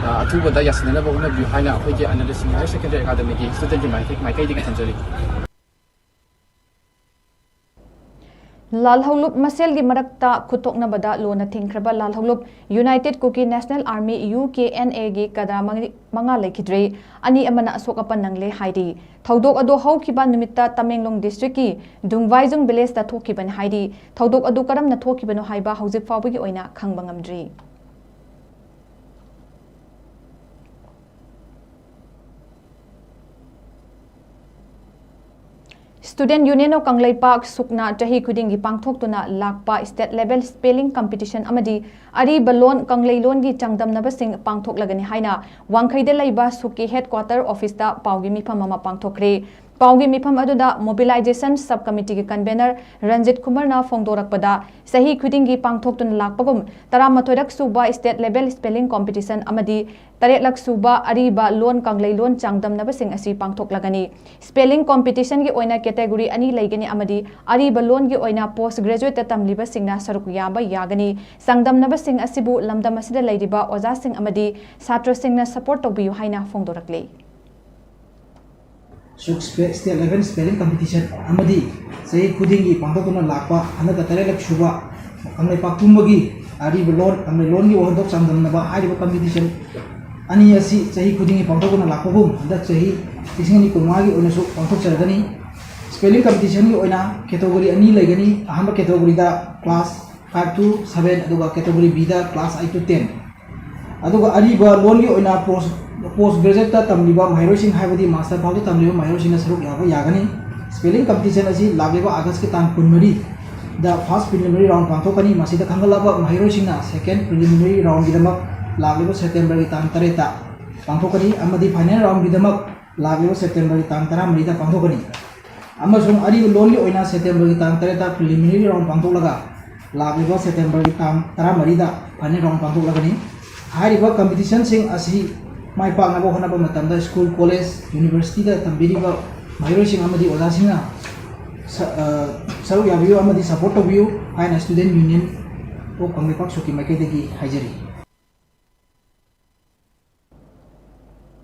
ꯑ, ꯑꯊꯨꯕꯗ ꯌꯥꯁꯤꯟꯅꯅꯕ ꯍꯣꯠꯅꯕꯤꯌꯨ ꯍꯥꯏꯅ ꯑꯩꯈꯣꯏꯒꯤ ꯑꯅꯟꯗ ꯁꯤꯡ Higher Secondary Academyꯒꯤ studentꯀꯤ ꯃꯥꯏꯀꯩ-, ꯃꯥꯏꯀꯩꯗꯒꯤ ꯊꯝꯖꯔꯤ꯫ ꯂꯥꯜꯍꯧꯂꯨꯞ ꯃꯁꯦꯜꯒꯤ ꯃꯔꯛꯇ ꯈꯨꯠꯊꯣꯛꯅꯕꯗ ꯂꯣꯟꯅ ꯊꯤꯡꯈ꯭ꯔꯕ ꯂꯥꯜꯍꯧꯂꯨꯞ United Kuki National Army, UKNAꯒꯤ ꯀꯗ꯭ꯔ ꯃꯉꯥ ꯂꯩꯈꯤꯗ꯭ꯔꯦ꯫ ꯑꯅꯤ ꯑꯃꯅ ꯑꯁꯣꯛ ꯑꯄꯟ ꯅꯪꯂꯦ ꯍꯥꯏꯔꯤ꯫ ꯊꯧꯗꯣꯛ ꯑꯗꯨ ꯍꯧꯈꯤꯕ ꯅꯨꯃꯤꯠꯇ ꯇꯃꯦꯡꯂꯣꯡ districtꯀꯤ ꯗꯨꯡꯕꯥꯏꯖꯨꯡ villageꯇ ꯊꯣꯛꯈꯤꯕꯅꯤ ꯍꯥꯏꯔꯤ꯫ ꯊꯧꯗꯣꯛ ꯑꯗꯨ ꯀꯔꯝꯅ ꯊꯣꯛꯈꯤꯕꯅꯣ ꯍꯥꯏꯕ ꯍꯧꯖꯤꯛ ꯐꯥꯎꯕꯒꯤ ꯑꯣꯏꯅ ꯈꯪꯕ ꯉꯝꯗ꯭ꯔꯤ꯫ Student Union of ꯀꯪꯂꯩꯄꯥꯛ ꯁꯨꯛꯅ ꯆꯍꯤ ꯈꯨꯗꯤꯡꯒꯤ ꯄꯥꯡꯊꯣꯛꯇꯨꯅ ꯂꯥꯛꯄ state level spelling competition ꯑꯃꯗꯤ ꯑꯔꯤꯕ ꯂꯣꯟ ꯀꯪꯂꯩꯂꯣꯟꯒꯤ ꯆꯥꯡꯗꯝꯅꯕꯁꯤꯡ ꯄꯥꯡꯊꯣꯛꯂꯒꯅꯤ ꯍꯥꯏꯅ ꯋꯥꯡꯈꯩꯗ ꯂꯩꯕ ꯁꯨꯛꯀꯤ headquarter office ꯇ ꯄꯥꯎꯒꯤ ꯃꯤꯐꯝ ꯑꯃ ꯄꯥꯡꯊꯣꯛꯈ꯭ꯔꯦ꯫ ꯄꯥꯎꯒꯤ ꯃꯤꯐꯝ ꯑꯗꯨꯗ mobilization sub committee ꯒꯤ convener ꯔꯟꯖꯤꯠ ꯈꯨꯃꯔꯅ ꯐꯣꯡꯗꯣꯔꯛꯄꯗ, ꯆꯍꯤ ꯈꯨꯗꯤꯡꯒꯤ ꯄꯥꯡꯊꯣꯛꯇꯨꯅ ꯂꯥꯛꯄꯒꯨꯝ ꯇꯔꯥꯃꯥꯊꯣꯏꯔꯛ ꯁꯨꯕ state level spelling competition ꯑꯃꯗꯤ ꯇꯔꯦꯠꯂꯛ ꯁꯨꯕ ꯑꯔꯤꯕ ꯂꯣꯟ ꯀꯪꯂꯩꯂꯣꯟ ꯆꯥꯡꯗꯝꯅꯕꯁꯤꯡ ꯑꯁꯤ ꯄꯥꯡꯊꯣꯛꯂꯒꯅꯤ꯫ Spelling competition ꯒꯤ ꯑꯣꯏꯅ category ꯑꯅꯤ ꯂꯩꯒꯅꯤ ꯑꯃꯗꯤ ꯑꯔꯤꯕ ꯂꯣꯟꯒꯤ ꯑꯣꯏꯅ post graduate ꯇ ꯇꯝꯂꯤꯕꯁꯤꯡꯅ ꯁꯔꯨꯛ ꯌꯥꯕ ꯌꯥꯒꯅꯤ꯫ ꯆꯥꯡꯗꯝꯅꯕꯁꯤꯡ ꯑꯁꯤꯕꯨ ꯂꯝꯗꯝ ꯑꯁꯤꯗ ꯂꯩꯔꯤꯕ ꯑꯣꯖꯥꯁꯤꯡ ꯑꯃꯗꯤ ꯁꯥꯇ꯭ꯔꯁꯤꯡꯅ support ꯇꯧꯕꯤꯌꯨ ꯍꯥꯏꯅ ꯐꯣꯡꯗꯣꯔꯛꯂꯤ꯫ ꯁꯨꯛ state level spelling competition ꯑꯃꯗꯤ ꯆꯍꯤ ꯈꯨꯗꯤꯡꯒꯤ ꯄꯥꯡꯊꯣꯛꯇꯨꯅ ꯂꯥꯛꯄ ꯍꯟꯗꯛꯀ ꯇꯔꯦꯠꯂꯛ ꯁꯨꯕ ꯀꯪꯂꯩꯄꯥꯛ ꯄꯨꯝꯕꯒꯤ ꯑꯔꯤꯕ ꯂꯣꯟ ꯀꯪꯂꯩ ꯂꯣꯟꯒꯤ ꯋꯥꯍꯟꯊꯣꯛ ꯆꯥꯡꯗꯝꯅꯕ ꯍꯥꯏꯔꯤꯕ competition ꯑꯅꯤ ꯑꯁꯤ ꯆꯍꯤ ꯈꯨꯗꯤꯡꯒꯤ ꯄꯥꯡꯊꯣꯛꯇꯨꯅ ꯂꯥꯛꯄꯒꯨꯝ ꯍꯟꯗꯛ ꯆꯍꯤ ꯂꯤꯁꯤꯡ ꯑꯅꯤ ꯀꯨꯟꯃꯉꯥꯒꯤ ꯑꯣꯏꯅꯁꯨ ꯄꯥꯡꯊꯣꯛꯆꯔꯒꯅꯤ꯫ Spelling competition ꯒꯤ ꯑꯣꯏꯅ category ꯑꯅꯤ ꯂꯩꯒꯅꯤ꯫ ꯑꯍꯥꯟꯕ category the class five to seven, ꯑꯗꯨꯒ category B the class eight to ten꯫ ꯑꯗꯨꯒ ꯑꯔꯤꯕ ꯂꯣꯟꯒꯤ ꯑꯣꯏꯅ post post graduate ꯇ ꯇꯝꯂꯤꯕ ꯃꯍꯩꯔꯣꯏꯁꯤꯡ, ꯍꯥꯏꯕꯗꯤ master ꯐꯥꯎꯗ ꯇꯝꯂꯤꯕ ꯃꯍꯩꯔꯣꯏꯁꯤꯡꯅ ꯁꯔꯨꯛ ꯌꯥꯕ ꯌꯥꯒꯅꯤ꯫ Spelling competition ꯑꯁꯤ ꯂꯥꯛꯂꯤꯕ August ꯀꯤ ꯇꯥꯡ ꯀꯨꯟꯃꯔꯤ ꯗ first preliminary round ꯄꯥꯡꯊꯣꯛꯀꯅꯤ꯫ ꯃꯁꯤꯗ ꯈꯟꯒꯠꯂꯕ ꯃꯍꯩꯔꯣꯏꯁꯤꯡꯅ second preliminary round ꯒꯤꯗꯃꯛ ꯂꯥꯛꯂꯤꯕ September ꯒꯤ ꯇꯥꯡ ꯇꯔꯦꯠꯇ ꯄꯥꯡꯊꯣꯛꯀꯅꯤ ꯑꯃꯗꯤ final round ꯒꯤꯗꯃꯛ ꯂꯥꯛꯂꯤꯕ September ꯒꯤ ꯇꯥꯡ ꯇꯔꯥꯃꯔꯤꯗ ꯄꯥꯡꯊꯣꯛꯀꯅꯤ꯫ ꯑꯃꯁꯨꯡ ꯑꯔꯤꯕ ꯂꯣꯟꯒꯤ ꯑꯣꯏꯅ September ꯒꯤ ꯇꯥꯡ ꯇꯔꯦꯠꯇ preliminary round ꯄꯥꯡꯊꯣꯛꯂꯒ ꯂꯥꯛꯂꯤꯕ September ꯒꯤ ꯇꯥꯡ ꯇꯔꯥꯃꯔꯤꯗ final round ꯄꯥꯡꯊꯣꯛꯂꯒꯅꯤ꯫ ꯍꯥꯏꯔꯤꯕ competition ꯁꯤꯡ ꯑꯁꯤ ꯃꯥꯏ ꯄꯥꯛꯅꯕ ꯍꯣꯠꯅꯕ ꯃꯇꯝꯗ school, college, university ꯗ ꯇꯝꯕꯤꯔꯤꯕ ꯃꯍꯩꯔꯣꯏꯁꯤꯡ ꯑꯃꯗꯤ ꯑꯣꯖꯥꯁꯤꯡꯅ ꯁ-, ꯑ, ꯁꯔꯨꯛ ꯌꯥꯕꯤꯌꯨ ꯑꯃꯗꯤ support ꯇꯧꯕꯤꯌꯨ ꯍꯥꯏꯅ Student Union of ꯀꯪꯂꯩꯄꯥꯛ ꯁꯨꯛꯀꯤ ꯃꯥꯏꯀꯩꯗꯒꯤ ꯍꯥꯏꯖꯔꯤ꯫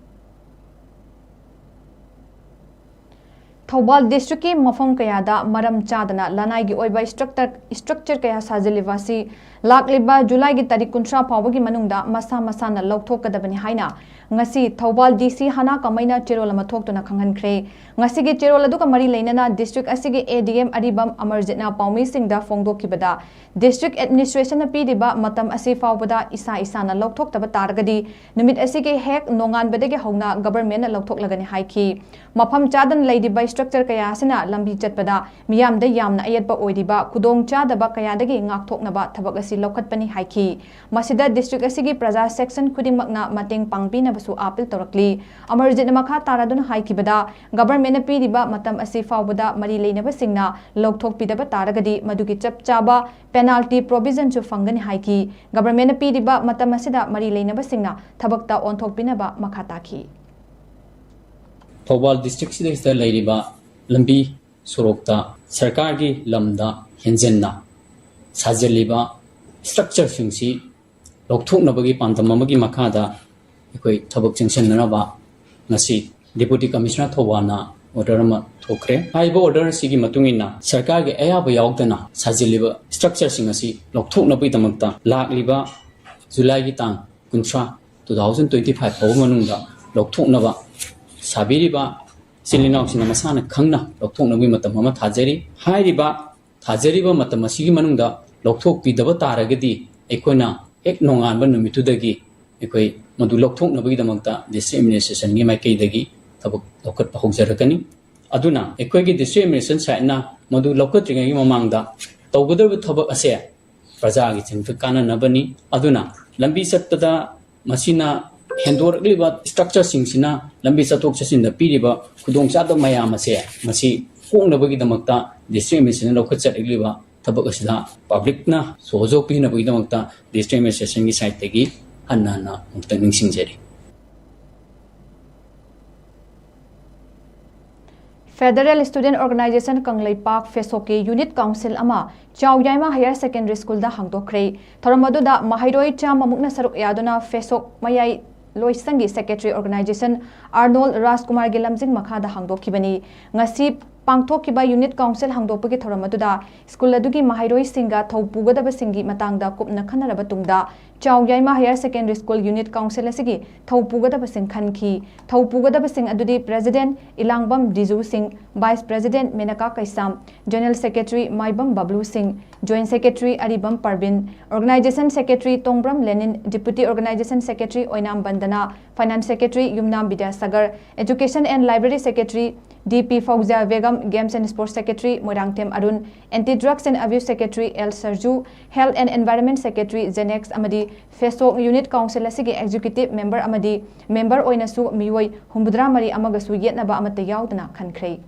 ꯊꯧꯕꯥꯜ district ꯀꯤ ꯃꯐꯝ ꯀꯌꯥꯗ ꯃꯔꯝ ꯆꯥꯗꯅ ꯂꯅꯥꯏꯒꯤ ꯑꯣꯏꯕ structure, structure ꯀꯌꯥ ꯁꯥꯖꯤꯜꯂꯤꯕ ꯑꯁꯤ ꯂꯥꯛꯂꯤꯕ July ꯒꯤ ꯇꯥꯔꯤꯛ ꯀꯨꯟꯊ꯭ꯔꯥ ꯐꯥꯎꯕꯒꯤ ꯃꯅꯨꯡꯗ ꯃꯁꯥ ꯃꯁꯥꯅ ꯂꯧꯊꯣꯛꯀꯗꯕꯅꯤ ꯍꯥꯏꯅ ꯉꯁꯤ ꯊꯧꯕꯥꯜ D C ꯍꯅꯥ ꯀꯃꯩꯅ ꯆꯦꯔꯣꯜ ꯑꯃ ꯊꯣꯛꯇꯨꯅ ꯈꯪꯍꯟꯈ꯭ꯔꯦ꯫ ꯉꯁꯤꯒꯤ ꯆꯦꯔꯣꯜ ꯑꯗꯨꯒ ꯃꯔꯤ ꯂꯩꯅꯅ district ꯑꯁꯤꯒꯤ A D M ꯑꯔꯤꯕꯝ ꯑꯃꯔꯖꯤꯠꯅ ꯄꯥꯎꯃꯤꯁꯤꯡꯗ ꯐꯣꯡꯗꯣꯛꯈꯤꯕꯗ, district administration ꯅ ꯄꯤꯔꯤꯕ ꯃꯇꯝ ꯑꯁꯤ ꯐꯥꯎꯕꯗ ꯏꯁꯥ ꯏꯁꯥꯅ ꯂꯧꯊꯣꯛꯇꯕ ꯇꯥꯔꯒꯗꯤ ꯅꯨꯃꯤꯠ ꯑꯁꯤꯒꯤ ꯍꯦꯛ ꯅꯣꯡꯉꯥꯟꯕꯗꯒꯤ ꯍꯧꯅ government ꯅ ꯂꯧꯊꯣꯛꯂꯒꯅꯤ ꯍꯥꯏꯈꯤ꯫ ꯃꯐꯝ ꯆꯥꯗꯅ ꯂꯩꯔꯤꯕ ꯏꯟꯐ꯭ꯔꯥꯁ꯭ꯇ꯭ꯔꯛꯆꯔ ꯀꯌꯥ ꯑꯁꯤꯅ ꯂꯝꯕꯤ ꯆꯠꯄꯗ ꯃꯤꯌꯥꯝꯗ ꯌꯥꯝꯅ ꯑꯌꯦꯠꯄ ꯑꯣꯏꯔꯤꯕ ꯈꯨꯗꯣꯡꯆꯥꯗꯕ ꯀꯌꯥꯗꯒꯤ ꯉꯥꯛꯊꯣꯛꯅꯕ ꯊꯕꯛ ꯑꯁꯤ ꯂꯧꯈꯠꯄꯅꯤ ꯍꯥꯏꯈꯤ꯫ ꯃꯁꯤꯗ ꯗꯤꯁꯇ꯭ꯔꯤꯛ ꯑꯁꯤꯒꯤ ꯄ꯭ꯔꯖꯥ ꯁꯦꯛꯁꯟ ꯈꯨꯗꯤꯡꯃꯛꯅ ꯃꯇꯦꯡ ꯄꯥꯡꯕꯤꯅꯕꯁꯨ ꯑꯥꯄꯤꯜ ꯇꯧꯔꯛꯂꯤ꯫ ꯑꯃꯔꯖꯤꯠꯅ ꯃꯈꯥ ꯇꯥꯔꯗꯨꯅ ꯍꯥꯏꯈꯤꯕꯗ, ꯒꯚꯔꯟꯃꯦꯟꯠꯅ ꯄꯤꯔꯤꯕ ꯃꯇꯝ ꯑꯁꯤ ꯐꯥꯎꯕꯗ ꯃꯔꯤ ꯂꯩꯅꯕꯁꯤꯡꯅ ꯂꯧꯊꯣꯛꯄꯤꯗꯕ ꯇꯥꯔꯒꯗꯤ ꯃꯗꯨꯒꯤ ꯆꯞ ꯆꯥꯕ ꯄꯦꯅꯥꯜꯇꯤ ꯄ꯭ꯔꯣꯚꯤꯖꯟꯁꯨ ꯐꯪꯒꯅꯤ ꯍꯥꯏꯈꯤ꯫ ꯒꯚꯔꯟꯃꯦꯟꯠꯅ ꯄꯤꯔꯤꯕ ꯃꯇꯝ ꯑꯁꯤꯗ ꯃꯔꯤ ꯂꯩꯅꯕꯁꯤꯡꯅ ꯊꯕꯛꯇ ꯑꯣꯟꯊꯣꯛꯄꯤꯅꯕ ꯃꯈꯥ ꯇꯥꯈꯤ꯫ ꯊꯧꯕꯥꯜ ꯗꯤꯁꯇ꯭ꯔꯤꯛꯁꯤꯗꯩꯁꯤꯗ ꯂꯩꯔꯤꯕ ꯂꯝꯕꯤ ꯁꯣꯔꯣꯛꯇ ꯁꯔꯀꯥꯔꯒꯤ ꯂꯝꯗ ꯍꯦꯟꯖꯤꯟꯅ ꯁꯥꯖꯤꯜꯂꯤꯕ ꯏꯁꯇ꯭ꯔꯛꯆꯔꯁꯤꯡꯁꯤ ꯂꯧꯊꯣꯛꯅꯕꯒꯤ ꯄꯥꯟꯗꯝ ꯑꯃꯒꯤ ꯃꯈꯥꯗ ꯑꯩꯈꯣꯏ ꯊꯕꯛ ꯆꯪꯁꯤꯟꯅꯅꯕ ꯉꯁꯤ ꯗꯤꯄꯨꯇꯤ ꯀꯃꯤꯁꯅꯔ ꯊꯧꯕꯥꯜꯅ ꯑꯣꯔꯗꯔ ꯑꯃ ꯊꯣꯛꯈ꯭ꯔꯦ꯫ ꯍꯥꯏꯔꯤꯕ ꯑꯣꯔꯗꯔ ꯑꯁꯤꯒꯤ ꯃꯇꯨꯡ ꯏꯟꯅ ꯁꯔꯀꯥꯔꯒꯤ ꯑꯌꯥꯕ ꯌꯥꯎꯗꯅ ꯁꯥꯖꯤꯜꯂꯤꯕ ꯏꯁꯇ꯭ꯔꯛꯆꯔꯁꯤꯡ ꯑꯁꯤ ꯂꯧꯊꯣꯛꯅꯕꯒꯤꯗꯃꯛꯇ ꯂꯥꯛꯂꯤꯕ ꯖꯨꯂꯥꯏꯒꯤ ꯇꯥꯡ ꯀꯨꯟꯊ꯭ꯔꯥ, two thousand twenty five ꯐꯥꯎꯕ ꯃꯅꯨꯡꯗ ꯂꯧꯊꯣꯛꯅꯕ ꯁꯥꯕꯤꯔꯤꯕ ꯏꯆꯤꯜ ꯏꯅꯥꯎꯁꯤꯡꯅ ꯃꯁꯥꯅ ꯈꯪꯅ ꯂꯧꯊꯣꯛꯅꯕꯒꯤ ꯃꯇꯝ ꯑꯃ ꯊꯥꯖꯔꯤ꯫ ꯍꯥꯏꯔꯤꯕ ꯊꯥꯖꯔꯤꯕ ꯃꯇꯝ ꯑꯁꯤꯒꯤ ꯃꯅꯨꯡꯗ ꯂꯧꯊꯣꯛꯄꯤꯗꯕ ꯇꯥꯔꯒꯗꯤ ꯑꯩꯈꯣꯏꯅ ꯍꯦꯛ ꯅꯣꯡꯉꯥꯟꯕ ꯅꯨꯃꯤꯠꯇꯨꯗꯒꯤ ꯑꯩꯈꯣꯏ ꯃꯗꯨ ꯂꯧꯊꯣꯛꯅꯕꯒꯤꯗꯃꯛꯇ ꯗꯤꯁꯇ꯭ꯔꯤꯛ ꯑꯦꯗꯃꯤꯅꯤꯁꯇ꯭ꯔꯦꯁꯟꯒꯤ ꯃꯥꯏꯀꯩꯗꯒꯤ ꯊꯕꯛ ꯂꯧꯈꯠꯄ ꯍꯧꯖꯔꯛꯀꯅꯤ꯫ ꯑꯗꯨꯅ ꯑꯩꯈꯣꯏꯒꯤ ꯗꯤꯁꯇ꯭ꯔꯤꯛ ꯑꯦꯗꯃꯤꯅꯤꯁꯇ꯭ꯔꯦꯁꯟ ꯁꯥꯏꯠꯅ ꯃꯗꯨ ꯂꯧꯈꯠꯇ꯭ꯔꯤꯉꯩꯒꯤ ꯃꯃꯥꯡꯗ ꯇꯧꯒꯗꯧꯔꯤꯕ ꯊꯕꯛ ꯑꯁꯦ ꯄ꯭ꯔꯖꯥꯒꯤ ꯆꯤꯡꯗ ꯀꯥꯟꯅꯅꯕꯅꯤ꯫ ꯑꯗꯨꯅ ꯂꯝꯕꯤ ꯆꯠꯄꯗ ꯃꯁꯤꯅ ꯍꯦꯟꯗꯣꯔꯛꯂꯤꯕ ꯏꯁꯇ꯭ꯔꯛꯆꯔꯁꯤꯡꯁꯤꯅ ꯂꯝꯕꯤ ꯆꯠꯊꯣꯛ ꯆꯠꯁꯤꯟꯗ ꯄꯤꯔꯤꯕ ꯈꯨꯗꯣꯡꯆꯥꯗꯕ ꯃꯌꯥꯝ ꯑꯁꯦ ꯃꯁꯤ ꯀꯣꯛꯅꯕꯒꯤꯗꯃꯛꯇ ꯗꯤꯁꯇ꯭ꯔꯤꯛ ꯑꯦꯗꯃꯤꯅꯤꯁꯇ꯭ꯔꯦꯁꯟꯅ ꯂꯧꯈꯠꯆꯔꯛꯂꯤꯕ ꯊꯕꯛ ꯑꯁꯤꯗ ꯄꯕ꯭ꯂꯤꯛꯅ ꯁꯍꯣꯖꯣꯛ ꯄꯤꯅꯕꯒꯤꯗꯃꯛꯇ ꯗꯤꯁꯇ꯭ꯔꯤꯛ ꯑꯦꯗꯃꯤꯅꯤꯁꯇ꯭ꯔꯦꯁꯟꯒꯤ ꯁꯥꯏꯠꯇꯒꯤ ꯍꯟꯅ ꯍꯟꯅ ꯑꯃꯨꯛꯇ ꯅꯤꯡꯁꯤꯡꯖꯔꯤ꯫ Federal Student Organization ꯀꯪꯂꯩꯄꯥꯛ, ꯐꯦꯁꯣꯛꯀꯤ ꯌꯨꯅꯤꯠ ꯀꯥꯎꯟꯁꯤꯜ ꯑꯃ ꯆꯥꯎ ꯌꯥꯏꯃ ꯍꯥꯌꯔ ꯁꯦꯀꯦꯟꯗꯔꯤ ꯁ꯭ꯀꯨꯜꯗ ꯍꯥꯡꯗꯣꯛꯈ꯭ꯔꯦ꯫ ꯊꯧꯔꯝ ꯑꯗꯨꯗ ꯃꯍꯩꯔꯣꯏ ꯆꯥꯝꯃꯃꯨꯛꯅ ꯁꯔꯨꯛ ꯌꯥꯗꯨꯅ ꯐꯦꯁꯣꯛ ꯃꯌꯥꯏ ꯂꯣꯏꯁꯪꯒꯤ ꯁꯦꯀ꯭ꯔꯦꯇꯔꯤ ꯑꯣꯔꯒꯅꯥꯏꯖꯦꯁꯟ ꯑꯥꯔꯅꯣꯜ ꯔꯥꯖꯀꯨꯃꯥꯔꯒꯤ ꯂꯝꯖꯤꯡ ꯃꯈꯥꯗ ꯍꯥꯡꯗꯣꯛꯈꯤꯕꯅꯤ꯫ ꯉꯁꯤ ꯄꯥꯡꯊꯣꯛꯈꯤꯕ ꯌꯨꯅꯤꯠ ꯀꯥꯎꯟꯁꯤꯜ ꯍꯥꯡꯗꯣꯛꯄꯒꯤ ꯊꯧꯔꯝ ꯑꯗꯨꯗ ꯁ꯭ꯀꯨꯜ ꯑꯗꯨꯒꯤ ꯃꯍꯩꯔꯣꯏꯁꯤꯡꯒ ꯊꯧ ꯄꯨꯒꯗꯕꯁꯤꯡꯒꯤ ꯃꯇꯥꯡꯗ ꯀꯨꯞꯅ ꯈꯟꯅꯔꯕ ꯇꯨꯡꯗ, Chao Yaima higher secondary school unit council ꯑꯁꯤꯒꯤ ꯊꯧ ꯄꯨꯒꯗꯕꯁꯤꯡ ꯈꯟꯈꯤ꯫ ꯊꯧ ꯄꯨꯒꯗꯕꯁꯤꯡ ꯑꯗꯨꯗꯤ president Ilangbam Diju Singh, vice president Menaka Keisham, general secretary Maibam Bablu Singh, joint secretary Aribam Parbin, organisation secretary Tongbram Lenin, deputy organisation secretary Oinam Bandana, Finance Secretary Yumnam Bidyasagar, Education and Library Secretary D P Fouzia Begum, Games and Sports Secretary Moirangthem Arun, Anti Drugs and Abuse Secretary L Sarju, Health and Environment Secretary ꯖꯦꯅꯦꯛꯁ ꯑꯃꯗꯤ ꯐꯦꯁꯣꯛ Unit Council ꯑꯁꯤꯒꯤ Executive Member ꯑꯃꯗꯤ Member ꯑꯣꯏꯅꯁꯨ ꯃꯤꯑꯣꯏ ꯍꯨꯝꯐꯨꯇꯔꯥ ꯃꯔꯤ ꯑꯃꯒꯁꯨ ꯌꯦꯠꯅꯕ ꯑꯃꯠꯇ ꯌꯥꯎꯗꯅ ꯈꯟꯈ꯭ꯔꯦ꯫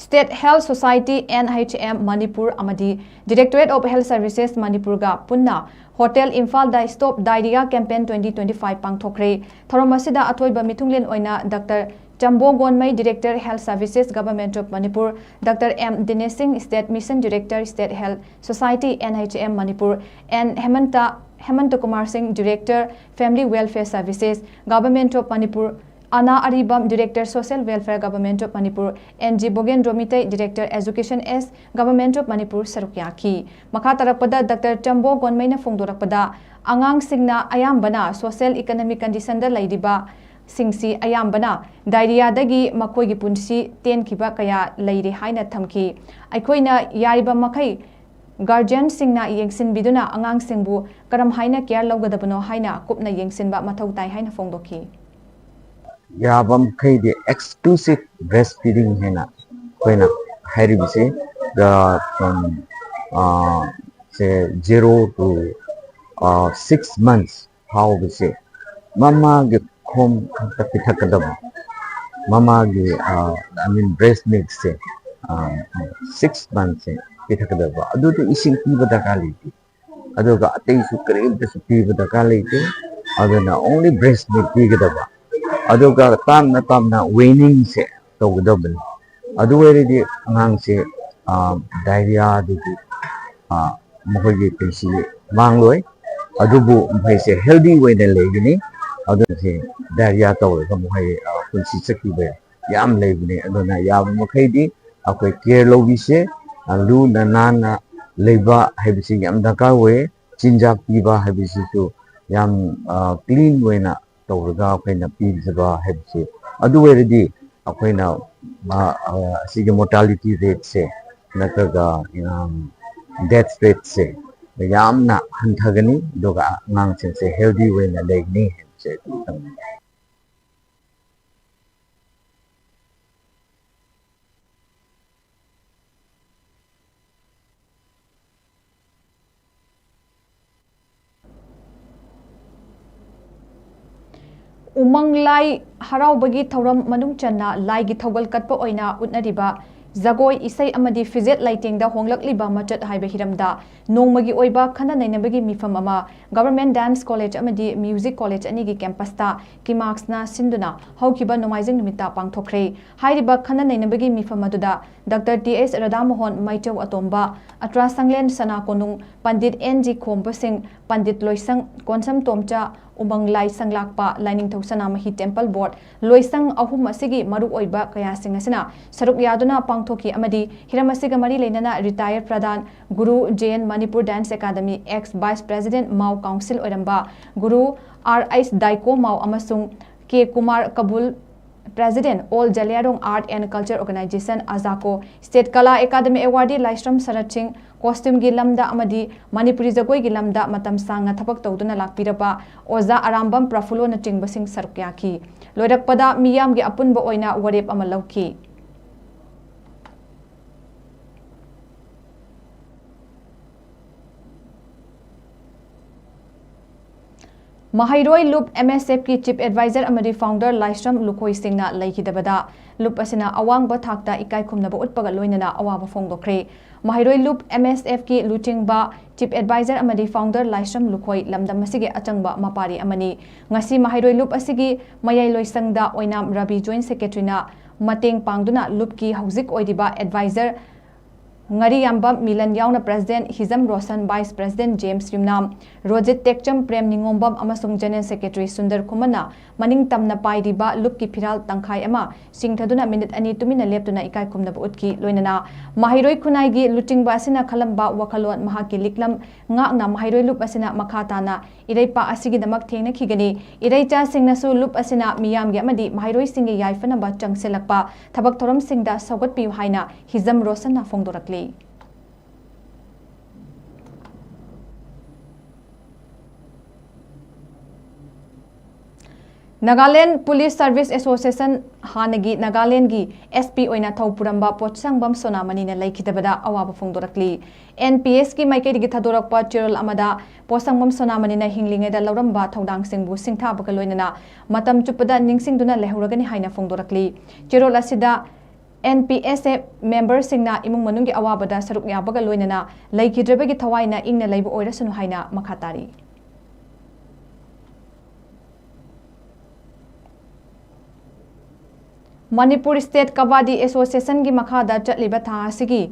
State Health Society, N H M, Manipur ꯑꯃꯗꯤ Directorate of Health Services ꯃꯅꯤꯄꯨꯔꯒ ꯄꯨꯟꯅ ꯍꯣꯇꯦꯜ ꯏꯝꯐꯥꯜꯗ Stop Diarrhea Campaign twenty twenty-five ꯄꯥꯡꯊꯣꯛꯈ꯭ꯔꯦ꯫ ꯊꯧꯔꯝ ꯑꯁꯤꯗ ꯑꯊꯣꯏꯕ ꯃꯤꯊꯨꯡꯂꯦꯟ ꯑꯣꯏꯅ doctor Chambo Gonmei, Director, Health Services, Government of Manipur, doctor M Dinesh Singh, State Mission Director, State Health Society, N H M, Manipur, N Hemanta, Hemanta Kumar Singh, Director, Family Welfare Services, Government of Manipur, ꯑꯅꯥ Aribam, Director, Social Welfare, Government of Manipur, N G Bogendro Meitei, Director, Education, S, Government of Manipur, ꯁꯔꯨꯛ ꯌꯥꯈꯤ꯫ ꯃꯈꯥ ꯇꯥꯔꯛꯄꯗ doctor ꯆꯝꯕꯣ ꯒꯣꯟꯃꯩꯅ ꯐꯣꯡꯗꯣꯔꯛꯄꯗ, ꯑꯉꯥꯡꯁꯤꯡꯅ ꯑꯌꯥꯝꯕꯅ social economic conditionꯗ ꯂꯩꯔꯤꯕ ꯁꯤꯡꯁꯤ ꯑꯌꯥꯝꯕꯅ diarrheaꯗꯒꯤ ꯃꯈꯣꯏꯒꯤ ꯄꯨꯟꯁꯤ ꯇꯦꯟꯈꯤꯕ ꯀꯌꯥ ꯂꯩꯔꯦ ꯍꯥꯏꯅ ꯊꯝꯈꯤ꯫ ꯑꯩꯈꯣꯏꯅ ꯌꯥꯔꯤꯕ ꯃꯈꯩ guardianꯁꯤꯡꯅ ꯌꯦꯡꯁꯤꯟꯕꯤꯗꯨꯅ ꯑꯉꯥꯡꯁꯤꯡꯕꯨ ꯀꯔꯝ ꯍꯥꯏꯅ care ꯂꯧꯒꯗꯕꯅꯣ ꯍꯥꯏꯅ ꯀꯨꯞꯅ ꯌꯦꯡꯁꯤꯟꯕ ꯃꯊꯧ ꯇꯥꯏ ꯍꯥꯏꯅ ꯐꯣꯡꯗꯣꯛꯈꯤ꯫ ꯌꯥꯕ ꯃꯈꯩꯗꯤ exclusive breastfeeding ꯍꯥꯏꯅ ꯑꯩꯈꯣꯏꯅ ꯍꯥꯏꯔꯤꯕꯁꯤ, the, from, uh, say, zero to, uh, six months ꯐꯥꯎꯕꯁꯦ ꯃꯃꯥꯒꯤ ꯈꯣꯝ ꯈꯛꯇ ꯄꯤꯊꯛꯀꯗꯕ, ꯃꯃꯥꯒꯤ, I mean, breast milkꯁꯦ six monthsꯁꯦ ꯄꯤꯊꯛꯀꯗꯕ꯫ ꯑꯗꯨꯗ ꯏꯁꯤꯡ ꯄꯤꯕ ꯗꯔꯀꯥꯔ ꯂꯩꯇꯦ, ꯑꯗꯨꯒ ꯑꯇꯩꯁꯨ ꯀꯔꯤꯝꯇꯁꯨ ꯄꯤꯕ ꯗꯔꯀꯥꯔ ꯂꯩꯇꯦ꯫ ꯑꯗꯨꯅ only breast milk ꯄꯤꯒꯗꯕ꯫ ꯑꯗꯨꯒ ꯇꯞꯅ ꯇꯞꯅ weaningꯁꯦ ꯇꯧꯒꯗꯕꯅꯤ꯫ ꯑꯗꯨ ꯑꯣꯏꯔꯗꯤ ꯑꯉꯥꯡꯁꯦ diarrheaꯗꯒꯤ ꯃꯈꯣꯏꯒꯤ ꯄꯨꯟꯁꯤ ꯃꯥꯡꯂꯣꯏ꯫ ꯑꯗꯨꯕꯨ ꯃꯈꯣꯏꯁꯦ healthy ꯑꯣꯏꯅ ꯂꯩꯒꯅꯤ꯫ ꯑꯗꯨꯅ diarrhea ꯇꯧꯔꯒ ꯃꯈꯣꯏ ꯄꯨꯟꯁꯤ ꯆꯠꯈꯤꯕ ꯌꯥꯝ ꯂꯩꯕꯅꯤ꯫ ꯑꯗꯨꯅ ꯌꯥꯕ ꯃꯈꯩꯗꯤ ꯑꯩꯈꯣꯏ care ꯂꯧꯕꯤꯁꯦ꯫ ꯂꯨꯅ ꯅꯥꯟꯅ ꯂꯩꯕ ꯍꯥꯏꯕꯁꯤ ꯌꯥꯝ ꯗꯔꯀꯥꯔ ꯑꯣꯏ꯫ ꯆꯤꯟꯖꯥꯛ ꯄꯤꯕ ꯍꯥꯏꯕꯁꯤꯁꯨ ꯌꯥꯝ clean ꯑꯣꯏꯅ ꯇꯧꯔꯒ ꯑꯩꯈꯣꯏꯅ ꯄꯤꯖꯕ ꯍꯥꯏꯕꯁꯤ, ꯑꯗꯨ ꯑꯣꯏꯔꯗꯤ ꯑꯩꯈꯣꯏꯅ ꯑꯁꯤꯒꯤ mortality rateꯁꯦ ꯅꯠꯇ꯭ꯔꯒ ꯗꯦꯠ ꯔꯦꯠꯁꯦ ꯌꯥꯝꯅ ꯍꯟꯊꯒꯅꯤ, ꯑꯗꯨꯒ ꯑꯉꯥꯡꯁꯤꯡꯁꯦ ꯍꯦꯜꯗꯤ ꯑꯣꯏꯅ ꯂꯩꯒꯅꯤ ꯍꯥꯏꯕꯁꯦ ꯑꯩ ꯈꯪꯅꯤꯡꯉꯤ꯫ ꯎꯃꯪ ꯂꯥꯏ ꯍꯔꯥꯎꯕꯒꯤ ꯊꯧꯔꯝ ꯃꯅꯨꯡ ꯆꯟꯅ ꯂꯥꯏꯒꯤ ꯊꯧꯒꯜ ꯀꯠꯄ ꯑꯣꯏꯅ ꯎꯠꯅꯔꯤꯕ ꯖꯒꯣꯏ, ꯏꯁꯩ ꯑꯃꯗꯤ ꯐꯤꯖꯦꯠ ꯂꯩꯇꯦꯡꯗ ꯍꯣꯡꯂꯛꯂꯤꯕ ꯃꯆꯠ ꯍꯥꯏꯕ ꯍꯤꯔꯝꯗ ꯅꯣꯡꯃꯒꯤ ꯑꯣꯏꯕ ꯈꯟꯅ ꯅꯩꯅꯕꯒꯤ ꯃꯤꯐꯝ ꯑꯃ Government Dance College ꯑꯃꯗꯤ Music College ꯑꯅꯤꯒꯤ campusꯇ ꯀꯤꯃꯥꯛꯁꯅ ꯁꯤꯟꯗꯨꯅ ꯍꯧꯈꯤꯕ ꯅꯣꯡꯃꯥꯏꯖꯤꯡ ꯅꯨꯃꯤꯠꯇ ꯄꯥꯡꯊꯣꯛꯈ꯭ꯔꯦ꯫ ꯍꯥꯏꯔꯤꯕ ꯈꯟꯅ ꯅꯩꯅꯕꯒꯤ ꯃꯤꯐꯝ ꯑꯗꯨꯗ Doctor T S ꯔꯥꯙꯥꯃꯣꯍꯟ, ꯃꯩꯆꯧ ꯑꯇꯣꯝꯕ, ꯑꯇ꯭ꯔꯥ ꯁꯪꯂꯦꯟ ꯁꯅꯥ ꯀꯣꯅꯨꯡ, ꯄꯟꯗꯤꯠ N G ꯈꯣꯝꯕꯁꯤꯡ, ꯄꯟꯗꯤꯠ ꯂꯣꯏꯁꯪ ꯀꯣꯟꯁꯝ ꯇꯣꯝꯆꯥ, ꯎꯃꯪ ꯂꯥꯏ ꯁꯪꯂꯥꯛꯄ, ꯂꯥꯏꯅꯤꯡꯊꯧ ꯁꯅꯥꯃꯍꯤ Temple Board, ꯂꯣꯏꯁꯪ ꯑꯍꯨꯝ ꯑꯁꯤꯒꯤ ꯃꯔꯨꯑꯣꯏꯕ ꯀꯌꯥꯁꯤꯡ ꯑꯁꯤꯅ ꯁꯔꯨꯛ ꯌꯥꯗꯨꯅ ꯄꯥꯡꯊꯣꯛꯈꯤ ꯑꯃꯗꯤ ꯍꯤꯔꯝ ꯑꯁꯤꯒ ꯃꯔꯤ ꯂꯩꯅꯅ retired ꯄ꯭ꯔꯙꯥꯟ ꯒꯨꯔꯨ J N Manipur Dance Academy, ex Vice President ꯃꯥꯎ Council ꯑꯣꯏꯔꯝꯕ ꯒꯨꯔꯨ R H ꯗꯥꯏꯀꯣ ꯃꯥꯎ ꯑꯃꯁꯨꯡ K Kumar Kabul, President, All Zeliangrong Art and Culture Organization, ꯑꯖꯥꯀꯣ, State Kala Academy Awardee ꯂꯥꯏꯁ꯭ꯔꯝ ꯁꯔꯠ ꯁꯤꯡ, costumeꯒꯤ ꯂꯝꯗ ꯑꯃꯗꯤ ꯃꯅꯤꯄꯨꯔꯤ ꯖꯒꯣꯏꯒꯤ ꯂꯝꯗ ꯃꯇꯝ ꯁꯥꯡꯅ ꯊꯕꯛ ꯇꯧꯗꯨꯅ ꯂꯥꯛꯄꯤꯔꯕ ꯑꯣꯖꯥ ꯑꯔꯥꯝꯕꯝ ꯄ꯭ꯔꯐꯨꯜꯂꯣꯅꯆꯤꯡꯕꯁꯤꯡ ꯁꯔꯨꯛ ꯌꯥꯈꯤ꯫ ꯂꯣꯏꯔꯛꯄꯗ ꯃꯤꯌꯥꯝꯒꯤ ꯑꯄꯨꯟꯕ ꯑꯣꯏꯅ ꯋꯥꯔꯦꯞ ꯑꯃ ꯂꯧꯈꯤ꯫ ꯃꯍꯩꯔꯣꯏ ꯂꯨꯞ M S F ꯀꯤ Chief Advisor ꯑꯃꯗꯤ Founder ꯂꯥꯏꯁ꯭ꯔꯝ ꯂꯨꯈꯣꯏ ꯁꯤꯡꯅ ꯂꯩꯈꯤꯗꯕꯗ ꯂꯨꯞ ꯑꯁꯤꯅ ꯑꯋꯥꯡꯕ ꯊꯥꯛꯇ ꯏꯀꯥꯏ ꯈꯨꯝꯅꯕ ꯎꯠꯄꯒ ꯂꯣꯏꯅꯅ ꯑꯋꯥꯕ ꯐꯣꯡꯗꯣꯛꯈ꯭ꯔꯦ꯫ ꯃꯍꯩꯔꯣꯏ ꯂꯨꯞ M S F ꯀꯤ ꯂꯨꯆꯤꯡꯕ Chief Advisor ꯑꯃꯗꯤ Founder ꯂꯥꯏꯁ꯭ꯔꯝ ꯂꯨꯈꯣꯏ ꯂꯝꯗꯝ ꯑꯁꯤꯒꯤ ꯑꯆꯪꯕ ꯃꯄꯥꯔꯤ ꯑꯃꯅꯤ꯫ ꯉꯁꯤ ꯃꯍꯩꯔꯣꯏ ꯂꯨꯞ ꯑꯁꯤꯒꯤ ꯃꯌꯥꯏ ꯂꯣꯏꯁꯪꯗ ꯑꯣꯏꯅꯥꯝ ꯔꯕꯤ Joint Secretary ꯅ ꯃꯇꯦꯡ ꯄꯥꯡꯗꯨꯅ ꯂꯨꯞꯀꯤ ꯍꯧꯖꯤꯛ ꯑꯣꯏꯔꯤꯕ Advisor ꯉꯥꯔꯤꯌꯥꯝꯕꯝ ꯃꯤꯂꯟ ꯌꯥꯎꯅ President ꯍꯤꯖꯝ ꯔꯣꯁꯟ, Vice President ꯖꯦꯝꯁ ꯌꯨꯝꯅꯥꯝ, ꯔꯣꯖꯤꯠ ꯇꯦꯛꯆꯝ, ꯄ꯭ꯔꯦꯝ ꯅꯤꯉꯣꯝꯕꯝ ꯑꯃꯁꯨꯡ General Secretary ꯁꯨꯟꯗꯔ ꯈꯨꯃꯟꯅ ꯃꯅꯤꯡ ꯇꯝꯅ ꯄꯥꯏꯔꯤꯕ ꯂꯨꯞꯀꯤ ꯐꯤꯔꯥꯜ ꯇꯪꯈꯥꯏ ꯑꯃ ꯆꯤꯡꯊꯗꯨꯅ ꯃꯤꯅꯤꯠ ꯑꯅꯤ ꯇꯨꯃꯤꯟꯅ ꯂꯦꯞꯇꯨꯅ ꯏꯀꯥꯏ ꯈꯨꯝꯅꯕ ꯎꯠꯈꯤ꯫ ꯂꯣꯏꯅꯅ ꯃꯍꯩꯔꯣꯏ ꯈꯨꯟꯅꯥꯏꯒꯤ ꯂꯨꯆꯤꯡꯕ ꯑꯁꯤꯅ ꯈꯜꯂꯝꯕ ꯋꯥꯈꯜꯂꯣꯟ, ꯃꯍꯥꯛꯀꯤ ꯂꯤꯛꯂꯝ ꯉꯥꯛꯅ ꯃꯍꯩꯔꯣꯏ ꯂꯨꯞ ꯑꯁꯤꯅ ꯃꯈꯥ ꯇꯥꯅ ꯏꯔꯩꯄꯥꯛ ꯑꯁꯤꯒꯤꯗꯃꯛ ꯊꯦꯡꯅꯈꯤꯒꯅꯤ꯫ ꯏꯔꯩꯆꯥꯁꯤꯡꯅꯁꯨ ꯂꯨꯞ ꯑꯁꯤꯅ ꯃꯤꯌꯥꯝꯒꯤ ꯑꯃꯗꯤ ꯃꯍꯩꯔꯣꯏꯁꯤꯡꯒꯤ ꯌꯥꯏꯐꯅꯕ ꯆꯪꯁꯤꯜꯂꯛꯄ ꯊꯕꯛ ꯊꯧꯔꯝꯁꯤꯡꯗ ꯁꯧꯒꯠꯄꯤꯌꯨ ꯍꯥꯏꯅ ꯍꯤꯖꯝ ꯔꯣꯁꯟꯅ ꯐꯣꯡꯗꯣꯔꯛꯂꯤ꯫ Nagaland Police Service Association, ꯍꯥꯟꯅꯒꯤ ꯅꯥꯒꯥꯂꯦꯟꯒꯤ S P ꯑꯣꯏꯅ ꯊꯧ ꯄꯨꯔꯝꯕ ꯄꯣꯠꯁꯪꯕꯝ ꯁꯣꯅꯥꯃꯅꯤꯅ ꯂꯩꯈꯤꯗꯕꯗ ꯑꯋꯥꯕ ꯐꯣꯡꯗꯣꯔꯛꯂꯤ꯫ N P S ꯀꯤ ꯃꯥꯏꯀꯩꯗꯒꯤ ꯊꯥꯗꯣꯔꯛꯄ ꯆꯦꯔꯣꯜ ꯑꯃꯗ ꯄꯣꯠꯁꯪꯕꯝ ꯁꯣꯅꯥꯃꯅꯤꯅ ꯍꯤꯡꯂꯤꯉꯩꯗ ꯂꯧꯔꯝꯕ ꯊꯧꯗꯥꯡꯁꯤꯡꯕꯨ ꯁꯤꯡꯊꯥꯕꯒ ꯂꯣꯏꯅꯅ ꯃꯇꯝ ꯆꯨꯞꯄꯗ ꯅꯤꯡꯁꯤꯡꯗꯨꯅ ꯂꯩꯍꯧꯔꯒꯅꯤ ꯍꯥꯏꯅ ꯐꯣꯡꯗꯣꯔꯛꯂꯤ꯫ ꯆꯦꯔꯣꯜ ꯑꯁꯤꯗ N P S A memberꯁꯤꯡꯅ ꯏꯃꯨꯡ ꯃꯅꯨꯡꯒꯤ ꯑꯋꯥꯕꯗ ꯁꯔꯨꯛ ꯌꯥꯕꯒ ꯂꯣꯏꯅꯅ ꯂꯩꯈꯤꯗ꯭ꯔꯕꯒꯤ ꯊꯋꯥꯏꯅ ꯏꯪꯅ ꯂꯩꯕ ꯑꯣꯏꯔꯁꯅꯨ ꯍꯥꯏꯅ ꯃꯈꯥ ꯇꯥꯔꯤ꯫ ꯃꯅꯤꯄꯨꯔ State Kabaddi Associationꯒꯤ ꯃꯈꯥꯗ ꯆꯠꯂꯤꯕ ꯊꯥ ꯑꯁꯤꯒꯤ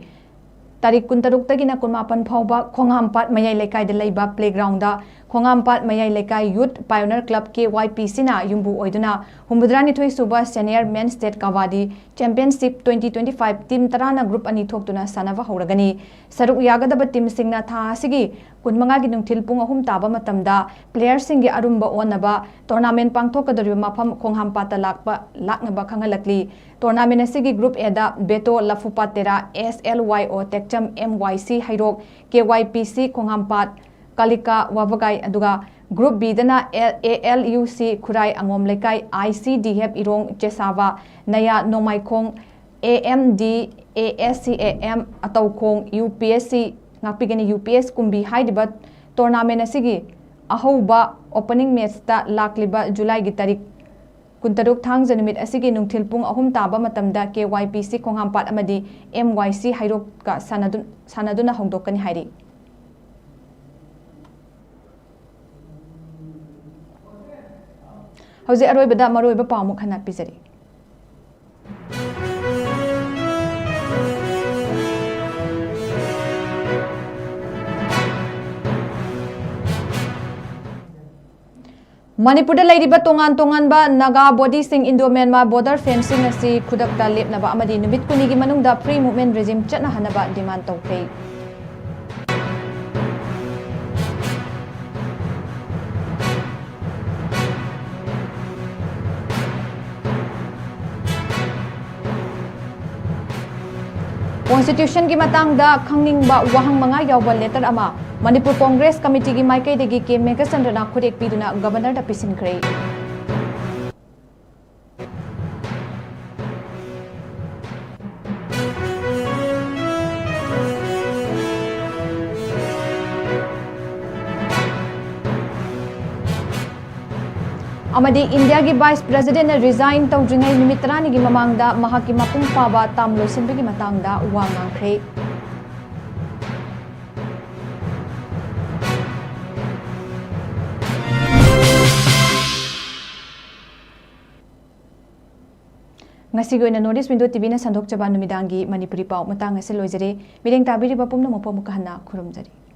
ꯇꯥꯔꯤꯛ ꯀꯨꯟꯇꯔꯨꯛꯇꯒꯤꯅ ꯀꯨꯟꯃꯥꯄꯟ ꯐꯥꯎꯕ ꯈꯣꯡꯍꯥꯝꯄꯥꯠ ꯃꯌꯥꯏ ꯂꯩꯀꯥꯏꯗ ꯂꯩꯕ playgroundꯗ ꯈꯣꯡꯍꯥꯝꯄꯥꯠ ꯃꯌꯥꯏ ꯂꯩꯀꯥꯏ Youth Pioneer Club, K Y P Cꯅ ꯌꯨꯝꯕꯨ ꯑꯣꯏꯗꯨꯅ ꯍꯨꯝꯐꯨꯇꯔꯥꯅꯤꯊꯣꯏ ꯁꯨꯕ Senior Men State Kabaddi Championship twenty twenty five team ꯇꯔꯥꯅ group ꯑꯅꯤ ꯊꯣꯛꯇꯨꯅ ꯁꯥꯟꯅꯕ ꯍꯧꯔꯒꯅꯤ꯫ ꯁꯔꯨꯛ ꯌꯥꯒꯗꯕ teamꯁꯤꯡꯅ ꯊꯥ ꯑꯁꯤꯒꯤ ꯀꯨꯟꯃꯉꯥꯒꯤ ꯅꯨꯡꯊꯤꯜ ꯄꯨꯡ ꯑꯍꯨꯝ ꯇꯥꯕ ꯃꯇꯝꯗ playerꯁꯤꯡꯒꯤ ꯑꯔꯨꯝꯕ ꯑꯣꯟꯅꯕ tournament ꯄꯥꯡꯊꯣꯛꯀꯗꯧꯔꯤꯕ ꯃꯐꯝ ꯈꯣꯡꯍꯥꯝꯄꯥꯠꯇ ꯂꯥꯛꯄ, ꯂꯥꯛꯅꯕ ꯈꯪꯍꯜꯂꯛꯂꯤ꯫ Tournament ꯑꯁꯤꯒꯤ group Aꯗ Beto Lafupaterra, S L Y O Tekcham, M Y C Heirok, K Y P C ꯈꯣꯡꯍꯥꯝꯄꯥꯠ, Kalika Wavagai, ꯑꯗꯨꯒ group Bꯗꯅ A L U C Khurai Angom Leikai, I C D F Irong Chesava, Naya Nomaikhong, A M D, A S C A M Ataukhong, U P S C ꯉꯥꯛꯄꯤꯒꯅꯤ꯫ U P S ꯀꯨꯝꯕꯤ ꯍꯥꯏꯔꯤꯕ tournament ꯑꯁꯤꯒꯤ ꯑꯍꯧꯕ opening matchꯇ ꯂꯥꯛꯂꯤꯕ Julyꯒꯤ ꯇꯥꯔꯤꯛ ꯀꯨꯟꯇꯔꯨꯛ ꯊꯥꯡꯖ ꯅꯨꯃꯤꯠ ꯑꯁꯤꯒꯤ ꯅꯨꯡꯊꯤꯜ ꯄꯨꯡ ꯑꯍꯨꯝ ꯇꯥꯕ ꯃꯇꯝꯗ K Y P C ꯈꯣꯡꯍꯥꯝꯄꯥꯠ ꯑꯃꯗꯤ M Y C ꯍꯩꯔꯣꯛꯀ ꯁꯥꯟꯅꯗꯨ-, ꯁꯥꯟꯅꯗꯨꯅ ꯍꯧꯗꯣꯛꯀꯅꯤ ꯍꯥꯏꯔꯤ꯫ ꯍꯧꯖꯤꯛ ꯑꯔꯣꯏꯕꯗ ꯃꯔꯨꯑꯣꯏꯕ ꯄꯥꯎ ꯑꯃꯨꯛ ꯍꯟꯅ ꯄꯤꯖꯔꯤ꯫ ꯃꯅꯤꯄꯨꯔꯗ ꯂꯩꯔꯤꯕ ꯇꯣꯉꯥꯟ ꯇꯣꯉꯥꯟꯕ ꯅꯥꯒꯥ bodyꯁꯤꯡ Indo-Myanmar border fenceꯁꯤꯡ ꯑꯁꯤ ꯈꯨꯗꯛꯇ ꯂꯦꯞꯅꯕ ꯑꯃꯗꯤ ꯅꯨꯃꯤꯠ ꯀꯨꯟꯅꯤꯒꯤ ꯃꯅꯨꯡꯗ free movement regime ꯆꯠꯅꯍꯟꯅꯕ demand ꯇꯧꯈ꯭ꯔꯦ꯫ Constitutionꯒꯤ ꯃꯇꯥꯡꯗ ꯈꯪꯅꯤꯡꯕ ꯋꯥꯍꯪ ꯃꯉꯥ ꯌꯥꯎꯕ letter ꯑꯃ ꯃꯅꯤꯄꯨꯔ Congress Committeeꯒꯤ ꯃꯥꯏꯀꯩꯗꯒꯤ ꯀꯦ ꯃꯦꯘꯆꯟꯗ꯭ꯔꯅ ꯈꯨꯠꯌꯦꯛ ꯄꯤꯗꯨꯅ Governorꯗ ꯄꯤꯁꯤꯟꯈ꯭ꯔꯦ꯫ ꯑꯃꯗꯤ ꯏꯟꯗꯤꯌꯥꯒꯤ ꯚꯥꯏꯁ ꯄ꯭ꯔꯦꯁꯤꯗꯦꯟꯠꯅ ꯔꯤꯖꯥꯏꯟ ꯇꯧꯗ꯭ꯔꯤꯉꯩ ꯅꯨꯃꯤꯠ ꯇꯔꯥꯅꯤꯒꯤ ꯃꯃꯥꯡꯗ ꯃꯍꯥꯛꯀꯤ ꯃꯄꯨꯡ ꯐꯥꯕ ꯇꯥꯝ ꯂꯣꯏꯁꯤꯟꯕꯒꯤ ꯃꯇꯥꯡꯗ ꯋꯥ ꯉꯥꯡꯈ꯭ꯔꯦ꯫ ꯉꯁꯤꯒꯤ ꯑꯣꯏꯅ North East Window TVꯅ ꯁꯟꯗꯣꯛꯆꯕ ꯅꯨꯃꯤꯗꯥꯡꯒꯤ ꯃꯅꯤꯄꯨꯔꯤ ꯄꯥꯎ ꯃꯇꯥꯡ ꯑꯁꯤ ꯂꯣꯏꯖꯔꯦ꯫ ꯃꯤꯠꯌꯦꯡ ꯇꯥꯕꯤꯔꯤꯕ ꯄꯨꯝꯅꯃꯛꯄꯨ ꯑꯃꯨꯛꯀ ꯍꯟꯅ ꯈꯨꯔꯨꯝꯖꯔꯤ꯫